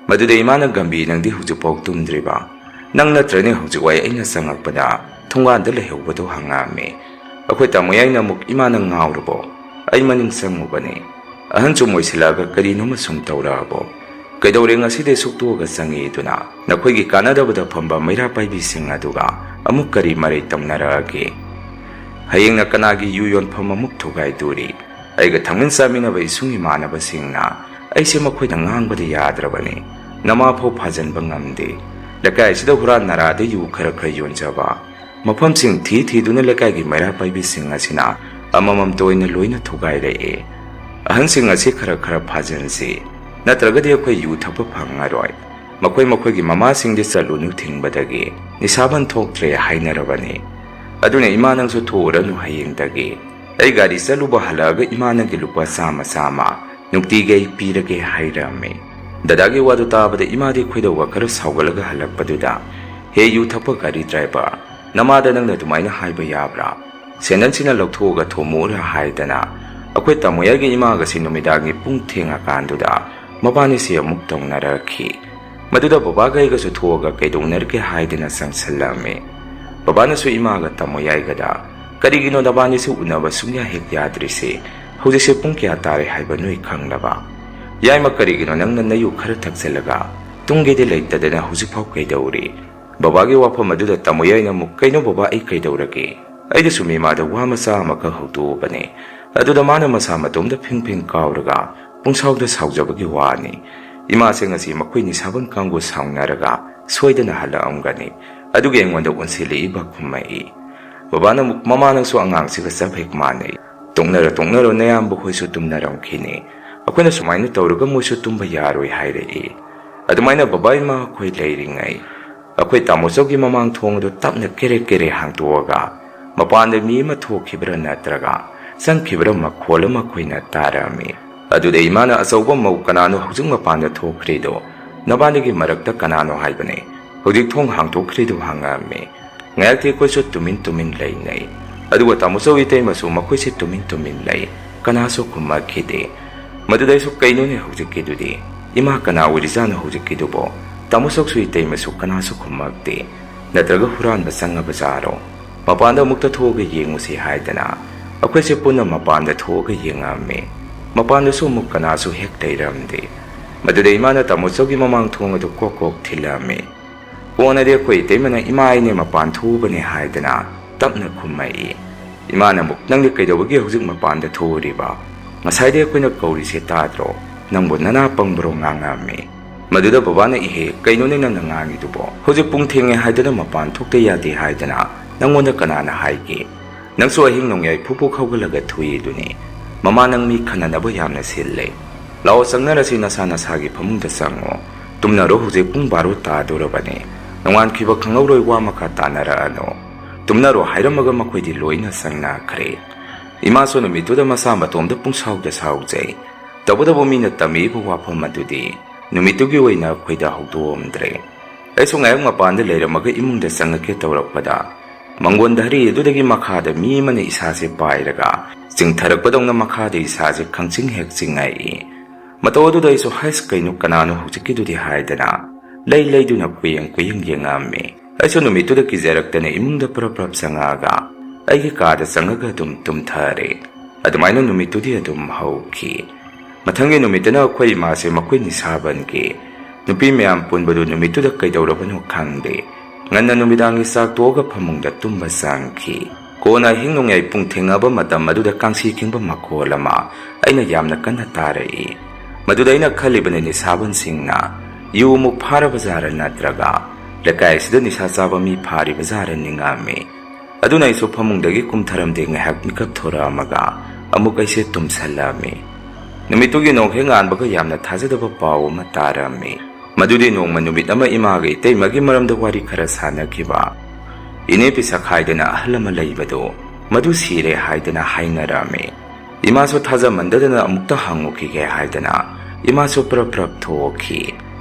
ꯃꯗꯨꯗ ꯏꯃꯥꯅ, "ꯒꯝꯕꯤ, ꯅꯪꯗꯤ ꯍꯧꯖꯤꯛꯐꯥꯎ ꯇꯨꯝꯗ꯭ꯔꯤꯕ?" "ꯅꯪ ꯅꯠꯇ꯭ꯔꯅꯦ ꯍꯧꯖꯤꯛ ꯋꯥꯏ ꯑꯩꯅ ꯆꯪꯉꯛꯄꯗ ꯊꯣꯡꯒꯥꯟꯗ ꯂꯩꯍꯧꯕꯗꯣ?" ꯍꯪꯉꯛꯑꯝꯃꯤ꯫ ꯑꯩꯈꯣꯏ ꯇꯥꯃꯣ ꯌꯥꯏꯅ ꯑꯃꯨꯛ, "ꯏꯃꯥ, ꯅꯪ ꯉꯥꯎꯔꯕꯣ? ꯑꯩ ꯃꯅꯤꯡ ꯆꯪꯉꯨꯕꯅꯦ꯫ ꯑꯍꯟ ꯁꯨꯝ ꯑꯣꯏꯁꯤꯜꯂꯛꯑꯒ ꯀꯔꯤꯅꯣꯃ ꯁꯨꯝ ꯇꯧꯔꯛꯑꯕꯣ? ꯀꯩꯗꯧꯔꯦ ꯉꯁꯤꯗꯤ ꯁꯨꯛꯇꯣꯛꯑꯒ ꯆꯪꯉꯛꯏꯗꯨꯅ? ꯅꯈꯣꯏꯒꯤ ꯀꯥꯟꯅꯗꯕꯗ ꯐꯝꯕ ꯃꯩꯔꯥ ꯄꯥꯏꯕꯤꯁꯤꯡ ꯑꯗꯨꯒ ꯑꯃꯨꯛ ꯀꯔꯤ ꯃꯔꯩ ꯇꯧꯅꯔꯛꯑꯒꯦ? ꯍꯌꯦꯡꯅ ꯀꯅꯥꯒꯤ ꯌꯨ ꯌꯣꯟꯐꯝ ꯑꯃꯨꯛ ꯊꯨꯒꯥꯏꯗꯣꯔꯤ? ꯑꯩꯒ ꯊꯛꯃꯤꯟ ꯆꯥꯃꯤꯟꯅꯕ ꯏꯁꯨꯡ ꯏꯃꯥꯟꯅꯕꯁꯤꯡꯅ ꯑꯩꯁꯦ ꯃꯈꯣꯏꯗ ꯉꯥꯡꯕꯗ ꯌꯥꯗ꯭ꯔꯕꯅꯤ꯫ ꯅꯃꯥ ꯐꯥꯎ ꯐꯥꯖꯤꯟꯕ ꯉꯝꯗꯦ꯫ ꯂꯩꯀꯥꯏ ꯑꯁꯤꯗ ꯍꯨꯔꯥꯟ ꯅꯔꯥꯗ ꯌꯨ ꯈꯔ ꯈꯔ ꯌꯣꯟꯖꯕ ꯃꯐꯝꯁꯤꯡ ꯊꯤ ꯊꯤꯗꯨꯅ ꯂꯩꯀꯥꯏꯒꯤ ꯃꯩꯔꯥ ꯄꯥꯏꯕꯤꯁꯤꯡ ꯑꯁꯤꯅ ꯑꯃꯃꯝꯇ ꯑꯣꯏꯅ ꯂꯣꯏꯅ ꯊꯨꯒꯥꯏꯔꯛꯑꯦ꯫ ꯑꯍꯟꯁꯤꯡ ꯑꯁꯤ ꯈꯔ ꯈꯔ ꯐꯥꯖꯤꯟꯁꯤ, ꯅꯠꯇ꯭ꯔꯒꯗꯤ ꯑꯩꯈꯣꯏ ꯌꯨ ꯊꯛꯄ ꯐꯪꯉꯔꯣꯏ꯫ ꯃꯈꯣꯏ ꯃꯈꯣꯏꯒꯤ ꯃꯃꯥꯁꯤꯡꯗꯤ ꯆꯠꯂꯨꯅꯨ ꯊꯤꯡꯕꯗꯒꯤ ꯅꯤꯁꯥꯕꯟ ꯊꯣꯛꯇ꯭ꯔꯦ ꯍꯥꯏꯅꯔꯕꯅꯤ꯫ ꯑꯗꯨꯅ ꯏꯃꯥ, ꯅꯪꯁꯨ ꯊꯣꯛꯎꯔꯅꯨ ꯍꯌꯦꯡꯗꯒꯤ꯫ ꯑꯩ ꯒꯥꯔꯤ ꯆꯠꯂꯨꯕ ꯍꯜꯂꯛꯑꯒ ꯏꯃꯥ ꯅꯪꯒꯤ ꯂꯨꯄꯥ ꯆꯥꯝꯃ ꯆꯥꯝꯃ ꯅꯨꯡꯇꯤꯒꯤ ꯑꯩ ꯄꯤꯔꯒꯦ ꯍꯥꯏꯔꯝꯃꯤ꯫ ꯗꯗꯥꯒꯤ ꯋꯥꯗꯨ ꯇꯥꯕꯗ ꯏꯃꯥꯗꯤ ꯈꯣꯏꯗꯧꯒ ꯈꯔ ꯁꯥꯎꯒꯠꯂꯒ ꯍꯜꯂꯛꯄꯗꯨꯗ, "ꯍꯦ ꯌꯨ ꯊꯛꯄ ꯒꯥꯔꯤ ꯗ꯭ꯔꯥꯏꯚꯔ, ꯅꯃꯥꯗ ꯅꯪꯅ ꯑꯗꯨꯃꯥꯏꯅ ꯍꯥꯏꯕ ꯌꯥꯕ꯭ꯔꯥ? ꯁꯦꯟꯗꯟꯁꯤꯅ ꯂꯧꯊꯣꯛꯑꯒ ꯊꯣꯝꯃꯨꯔꯥ" ꯍꯥꯏꯗꯅ ꯑꯩꯈꯣꯏ ꯇꯥꯃꯣ ꯌꯥꯏꯒꯤ ꯏꯃꯥꯒꯁꯤ ꯅꯨꯃꯤꯗꯥꯡꯒꯤ ꯄꯨꯡ ꯊꯦꯡꯉꯀꯥꯟꯗꯨꯗ ꯃꯕꯥꯅꯤꯁꯤ ꯑꯃꯨꯛ ꯇꯧꯅꯔꯛꯈꯤ꯫ ꯃꯗꯨꯗ ꯕꯕꯥꯒ ꯑꯩꯒꯁꯨ ꯊꯣꯛꯑꯒ ꯀꯩꯗꯧꯅꯔꯒꯦ ꯍꯥꯏꯗꯅ ꯆꯪꯁꯜꯂꯝꯃꯤ꯫ ꯕꯕꯥꯅꯁꯨ ꯏꯃꯥꯒ ꯇꯥꯃꯣ ꯌꯥꯏꯒꯗ, "ꯀꯔꯤꯒꯤꯅꯣ ꯅꯕꯥꯅꯤꯁꯨ ꯎꯅꯕ ꯁꯨꯡꯌꯥ ꯍꯦꯛ ꯌꯥꯗ꯭ꯔꯤꯁꯦ? ꯍꯧꯖꯤꯛꯁꯦ ꯄꯨꯡ ꯀꯌꯥ ꯇꯥꯔꯦ ꯍꯥꯏꯕ ꯅꯣꯏ ꯈꯪꯂꯕ? ꯌꯥꯏꯃ, ꯀꯔꯤꯒꯤꯅꯣ ꯅꯪꯅ ꯅꯌꯨ ꯈꯔ ꯊꯛꯆꯜꯂꯒ ꯇꯨꯡꯒꯦꯗꯤ ꯂꯩꯇꯗꯅ ꯍꯧꯖꯤꯛꯐꯥꯎ ꯀꯩꯗꯧꯔꯤ?" ꯕꯕꯥꯒꯤ ꯋꯥꯐꯝ ꯑꯗꯨꯗ ꯇꯥꯃꯣ ꯌꯥꯏꯅ ꯑꯃꯨꯛ, "ꯀꯩꯅꯣ ꯕꯕꯥ, ꯑꯩ ꯀꯩꯗꯧꯔꯒꯦ? ꯑꯩꯗꯁꯨ ꯃꯤꯃꯥꯗ ꯋꯥ ꯃꯆꯥ ꯑꯃꯈꯛ ꯍꯧꯗꯣꯛꯎꯕꯅꯦ꯫ ꯑꯗꯨꯗ ꯃꯥꯅ ꯃꯁꯥ ꯃꯇꯣꯝꯗ ꯐꯤꯡ ꯐꯤꯡ ꯀꯥꯎꯔꯒ ꯄꯨꯡꯁꯥꯎꯗ ꯁꯥꯎꯖꯕꯒꯤ ꯋꯥꯅꯤ꯫ ꯏꯃꯥꯁꯦ ꯉꯁꯤ ꯃꯈꯣꯏ ꯅꯤꯁꯥꯕꯟ ꯀꯥꯡꯕꯨ ꯁꯥꯎꯅꯔꯒ ꯁꯣꯏꯗꯅ ꯍꯜꯂꯛꯑꯝꯒꯅꯤ꯫ ꯑꯗꯨꯒꯤ ꯑꯩꯉꯣꯟꯗ ꯑꯣꯟꯁꯤꯜꯂꯛꯏꯕ" ꯈꯨꯝꯃꯛꯏ꯫ ꯕꯕꯥꯅ ꯑꯃꯨꯛ, "ꯃꯃꯥ, ꯅꯪꯁꯨ ꯑꯉꯥꯡꯁꯤꯒ ꯆꯞ ꯍꯦꯛ ꯃꯥꯟꯅꯩ꯫ ꯇꯣꯛꯅꯔꯣ, ꯇꯣꯛꯅꯔꯣ, ꯅꯌꯥꯝꯕ ꯍꯣꯏꯁꯨ ꯇꯨꯝꯅꯔꯝꯈꯤꯅꯤ꯫ ꯑꯩꯈꯣꯏꯅ ꯁꯨꯃꯥꯏꯅ ꯇꯧꯔꯒ ꯃꯣꯏꯁꯨ ꯇꯨꯝꯕ ꯌꯥꯔꯣꯏ" ꯍꯥꯏꯔꯛꯏ꯫ ꯑꯗꯨꯃꯥꯏꯅ ꯕꯕꯥ ꯏꯃꯥ ꯑꯩꯈꯣꯏ ꯂꯩꯔꯤꯉꯩ, ꯑꯩꯈꯣꯏ ꯇꯥꯃꯣꯆꯧꯒꯤ ꯃꯃꯥꯡ ꯊꯣꯡ ꯑꯗꯨ ꯇꯞꯅ ꯀꯦꯔꯦ ꯀꯦꯔꯦ ꯍꯥꯡꯗꯣꯛꯑꯒ ꯃꯄꯥꯟꯗ ꯃꯤ ꯑꯃ ꯊꯣꯛꯈꯤꯕ꯭ꯔꯥ ꯅꯠꯇ꯭ꯔꯒ ꯆꯪꯈꯤꯕ꯭ꯔꯥ ꯃꯈꯣꯜ ꯑꯃ ꯑꯩꯈꯣꯏꯅ ꯇꯥꯔꯝꯃꯤ꯫ ꯑꯗꯨꯗ ꯏꯃꯥꯅ "ꯑꯆꯧꯕ ꯃꯧ ꯀꯅꯥꯅꯣ ꯍꯧꯖꯤꯛ ꯃꯄꯥꯟꯗ ꯊꯣꯛꯈ꯭ꯔꯤꯗꯣ? ꯅꯕꯥꯅꯤꯒꯤ ꯃꯔꯛꯇ ꯀꯅꯥꯅꯣ ꯍꯥꯏꯕꯅꯦ ꯍꯧꯖꯤꯛ ꯊꯣꯡ ꯍꯥꯡꯗꯣꯛꯈ꯭ꯔꯤꯗꯣ?" ꯍꯪꯉꯛꯑꯝꯃꯤ꯫ ꯉꯥꯏꯍꯥꯛꯇꯤ ꯑꯩꯈꯣꯏꯁꯨ ꯇꯨꯃꯤꯟ ꯇꯨꯃꯤꯟ ꯂꯩꯅꯩ꯫ ꯑꯗꯨꯒ ꯇꯥꯃꯣꯆꯧ ꯏꯇꯩꯃꯁꯨ ꯃꯈꯣꯏꯁꯦ ꯇꯨꯃꯤꯟ ꯇꯨꯃꯤꯟ ꯂꯩ꯫ ꯀꯅꯥꯁꯨ ꯈꯨꯝꯃꯛꯈꯤꯗꯦ꯫ ꯃꯗꯨꯗ ꯑꯩꯁꯨ, "ꯀꯩꯅꯣꯅꯦ ꯍꯧꯖꯤꯛꯀꯤꯗꯨꯗꯤ? ꯏꯃꯥ, ꯀꯅꯥ ꯑꯣꯏꯔꯤꯖꯥꯠꯅꯣ ꯍꯧꯖꯤꯛꯀꯤꯗꯨꯕꯣ?" ꯇꯥꯃꯣ ꯁꯛꯁꯨ ꯏꯇꯩꯃꯁꯨ ꯀꯅꯥꯁꯨ ꯈꯨꯝꯃꯛꯇꯦ꯫ ꯅꯠꯇ꯭ꯔꯒ ꯍꯨꯔꯥꯟꯕ ꯆꯪꯉꯕꯖꯥꯔꯣ? ꯃꯄꯥꯟꯗ ꯑꯃꯨꯛꯇ ꯊꯣꯛꯑꯒ ꯌꯦꯡꯉꯨꯁꯤ ꯍꯥꯏꯗꯅ ꯑꯩꯈꯣꯏꯁꯦ ꯄꯨꯟꯅ ꯃꯄꯥꯟꯗ ꯊꯣꯛꯑꯒ ꯌꯦꯡꯉꯝꯃꯤ꯫ ꯃꯄꯥꯟꯗꯁꯨ ꯑꯃꯨꯛ ꯀꯅꯥꯁꯨ ꯍꯦꯛ ꯂꯩꯔꯝꯗꯦ꯫ ꯃꯗꯨꯗ ꯏꯃꯥꯅ ꯇꯥꯃꯣ ꯆꯧꯒꯤ ꯃꯃꯥꯡ ꯊꯣꯡ ꯑꯗꯨ ꯀꯣꯛ ꯀꯣꯛ ꯊꯤꯜꯂꯝꯃꯤ꯫ ꯀꯣꯟꯅꯗꯤ ꯑꯩꯈꯣꯏ ꯏꯇꯩꯃꯅ "ꯏꯃꯥ, ꯑꯩꯅꯦ ꯃꯄꯥꯟ ꯊꯣꯛꯎꯕꯅꯦ" ꯍꯥꯏꯗꯅ ꯇꯞꯅ ꯈꯨꯝꯃꯛꯏ꯫ ꯏꯃꯥꯅ ꯑꯃꯨꯛ, "ꯅꯪꯗꯤ ꯀꯩꯗꯧꯕꯒꯤ ꯍꯧꯖꯤꯛ ꯃꯄꯥꯟꯗ ꯊꯣꯛꯎꯔꯤꯕ? ꯉꯁꯥꯏꯗꯩ ꯑꯩꯈꯣꯏꯅ ꯀꯧꯔꯤꯁꯦ ꯇꯥꯗ꯭ꯔꯣ? ꯅꯪꯕꯨ ꯅꯅꯥ ꯄꯪꯕ꯭ꯔꯣ?" ꯉꯥꯡꯉꯛꯑꯝꯃꯤ꯫ ꯃꯗꯨꯗ ꯕꯕꯥꯅ, "ꯏꯍꯦ, ꯀꯩꯅꯣꯅꯦ ꯅꯪꯅ ꯉꯥꯡꯉꯤꯗꯨꯕꯣ? ꯍꯧꯖꯤꯛ ꯄꯨꯡ ꯊꯦꯡꯉꯦ ꯍꯥꯏꯗꯅ ꯃꯄꯥꯟ ꯊꯣꯛꯇ ꯌꯥꯗꯦ ꯍꯥꯏꯗꯅ ꯅꯪꯉꯣꯟꯗ ꯀꯅꯥꯅ ꯍꯥꯏꯒꯦ? ꯅꯪꯁꯨ ꯑꯍꯤꯡ ꯅꯣꯡꯌꯥꯏ ꯐꯨꯛ ꯐꯨꯛ ꯍꯧꯒꯠꯂꯒ ꯊꯣꯛꯏꯗꯨꯅꯤ꯫ ꯃꯃꯥ ꯅꯪ ꯃꯤ ꯈꯟꯅꯅꯕ ꯌꯥꯝꯅ ꯁꯤꯜꯂꯦ꯫ ꯂꯥꯛꯑꯣ, ꯆꯪꯅꯔꯁꯤ, ꯅꯁꯥ ꯅꯁꯥꯒꯤ ꯐꯃꯨꯡꯗ ꯆꯪꯉꯣ꯫ ꯇꯨꯝꯅꯔꯣ, ꯍꯧꯖꯤꯛ ꯄꯨꯡ ꯕꯥꯔꯣ ꯇꯥꯗꯣꯔꯕꯅꯤ꯫ ꯅꯣꯡꯉꯥꯟꯈꯤꯕ ꯈꯪꯍꯧꯔꯣꯏ, ꯋꯥ ꯃꯈꯥ ꯇꯥꯅꯔꯛꯑꯅꯨ꯫ ꯇꯨꯝꯅꯔꯣ" ꯍꯥꯏꯔꯝꯃꯒ ꯃꯈꯣꯏꯗꯤ ꯂꯣꯏꯅ ꯆꯪꯅꯈ꯭ꯔꯦ꯫ ꯏꯃꯥꯁꯨ ꯅꯨꯃꯤꯠꯇꯨꯗ ꯃꯁꯥ ꯃꯇꯣꯝꯗ ꯄꯨꯡꯁꯥꯎꯗ ꯁꯥꯎꯖꯩ꯫ ꯇꯧꯕꯇꯕꯨ ꯃꯤꯅ ꯇꯝꯃꯤꯕ ꯋꯥꯐꯝ ꯑꯗꯨꯗꯤ ꯅꯨꯃꯤꯠꯇꯨꯒꯤ ꯑꯣꯏꯅ ꯑꯩꯈꯣꯏꯗ ꯍꯧꯗꯣꯛꯑꯝꯗ꯭ꯔꯦ꯫ ꯑꯩꯁꯨ ꯉꯥꯏꯍꯥꯛ ꯃꯄꯥꯟꯗ ꯂꯩꯔꯝꯃꯒ ꯏꯃꯨꯡꯗ ꯆꯪꯉꯛꯀꯦ ꯇꯧꯔꯛꯄꯗ, ꯃꯪꯒꯣꯟ ꯙꯔꯤ ꯑꯗꯨꯗꯒꯤ ꯃꯈꯥꯗ ꯃꯤ ꯑꯃꯅ ꯏꯁꯥꯁꯦ ꯄꯥꯏꯔꯒ ꯆꯤꯡꯊꯔꯛꯄꯗꯧꯅ ꯃꯈꯥꯗ ꯏꯁꯥꯁꯦ ꯈꯪꯆꯤꯡ ꯍꯦꯛ ꯆꯤꯡꯉꯛꯏ꯫ ꯃꯇꯧ ꯑꯗꯨꯗ ꯑꯩꯁꯨ, "ꯍꯩꯁ, ꯀꯩꯅꯣ, ꯀꯅꯥꯅꯣ ꯍꯧꯖꯤꯛꯀꯤꯗꯨꯗꯤ?" ꯍꯥꯏꯗꯅ ꯂꯩ ꯂꯩꯗꯨꯅ ꯀꯨꯌꯦꯡ ꯀꯨꯌꯦꯡ ꯌꯦꯡꯉꯛꯑꯝꯃꯤ꯫ ꯑꯩꯁꯨ ꯅꯨꯃꯤꯠꯇꯨꯗ ꯀꯤꯖꯔꯛꯇꯅ ꯏꯃꯨꯡꯗ ꯄ꯭ꯔꯞ ꯄ꯭ꯔꯞ ꯆꯪꯉꯛꯑꯒ ꯑꯩꯒꯤ ꯀꯥꯗ ꯆꯪꯉꯒ ꯑꯗꯨꯝ ꯇꯨꯝꯊꯔꯦ꯫ ꯑꯗꯨꯃꯥꯏꯅ ꯅꯨꯃꯤꯠꯇꯨꯗꯤ ꯑꯗꯨꯝ ꯍꯧꯈꯤ꯫ ꯃꯊꯪꯒꯤ ꯅꯨꯃꯤꯠꯇꯅ ꯑꯩꯈꯣꯏ ꯏꯃꯥꯁꯦ ꯃꯈꯣꯏ ꯅꯤꯁꯥꯕꯟꯒꯤ ꯅꯨꯄꯤ ꯃꯌꯥꯝ ꯄꯨꯟꯕꯗꯨ ꯅꯨꯃꯤꯠꯇꯨꯗ ꯀꯩꯗꯧꯔꯕꯅꯣ ꯈꯪꯗꯦ, ꯉꯟꯅ ꯅꯨꯃꯤꯗꯥꯡꯒꯤ ꯆꯥꯛ ꯇꯣꯛꯑꯒ ꯐꯃꯨꯡꯗ ꯇꯨꯝꯕ ꯆꯪꯈꯤ꯫ ꯀꯣꯟꯅ ꯑꯍꯤꯡ ꯅꯣꯡꯌꯥꯏ ꯄꯨꯡ ꯊꯦꯡꯉꯕ ꯃꯇꯝ ꯑꯗꯨꯗ ꯀꯥꯡꯁꯤ ꯈꯤꯡꯕ ꯃꯈꯣꯜ ꯑꯃ ꯑꯩꯅ ꯌꯥꯝꯅ ꯀꯟꯅ ꯇꯥꯔꯛꯏ꯫ ꯃꯗꯨꯗ ꯑꯩꯅ ꯈꯜꯂꯤꯕꯅꯤ, ꯅꯤꯁꯥꯕꯟꯁꯤꯡꯅ ꯌꯨ ꯑꯃꯨꯛ ꯐꯥꯔꯕ ꯖꯥꯔ ꯅꯠꯇ꯭ꯔꯒ ꯂꯩꯀꯥꯏ ꯑꯁꯤꯗ ꯅꯤꯁꯥ ꯆꯥꯕ ꯃꯤ ꯐꯥꯔꯤꯕ ꯖꯥꯔ ꯅꯤꯡꯉꯝꯃꯤ꯫ ꯑꯗꯨꯅ ꯑꯩꯁꯨ ꯐꯃꯨꯡꯗꯒꯤ ꯀꯨꯝꯊꯔꯝꯗꯦ, ꯉꯥꯏꯍꯥꯛ ꯃꯤꯀꯞ ꯊꯣꯔꯛꯑꯝꯃꯒ ꯑꯃꯨꯛ ꯑꯩꯁꯦ ꯇꯨꯝꯁꯜꯂꯝꯃꯤ꯫ ꯅꯨꯃꯤꯠꯇꯨꯒꯤ ꯅꯣꯡ ꯍꯦꯛ ꯉꯥꯟꯕꯒ ꯌꯥꯝꯅ ꯊꯥꯖꯗꯕ ꯄꯥꯎ ꯑꯃ ꯇꯥꯔꯝꯃꯤ꯫ ꯃꯗꯨꯗꯤ ꯅꯣꯡꯃ ꯅꯨꯃꯤꯠ ꯑꯃ ꯏꯃꯥꯒ ꯏꯇꯩꯃꯒꯤ ꯃꯔꯝꯗ ꯋꯥꯔꯤ ꯈꯔ ꯁꯥꯟꯅꯈꯤꯕ ꯏꯅꯦ ꯄꯤꯁꯛ ꯍꯥꯏꯗꯅ ꯑꯍꯜ ꯑꯃ ꯂꯩꯕꯗꯨ, ꯃꯗꯨ ꯁꯤꯔꯦ ꯍꯥꯏꯗꯅ ꯍꯥꯏꯅꯔꯝꯃꯤ꯫ ꯏꯃꯥꯁꯨ ꯊꯥꯖꯃꯟꯗꯗꯅ ꯑꯃꯨꯛꯇ ꯍꯪꯉꯨꯈꯤꯒꯦ ꯍꯥꯏꯗꯅ ꯏꯃꯥꯁꯨ ꯄ꯭ꯔꯞ ꯄ꯭ꯔꯞ ꯊꯣꯛꯈꯤ꯫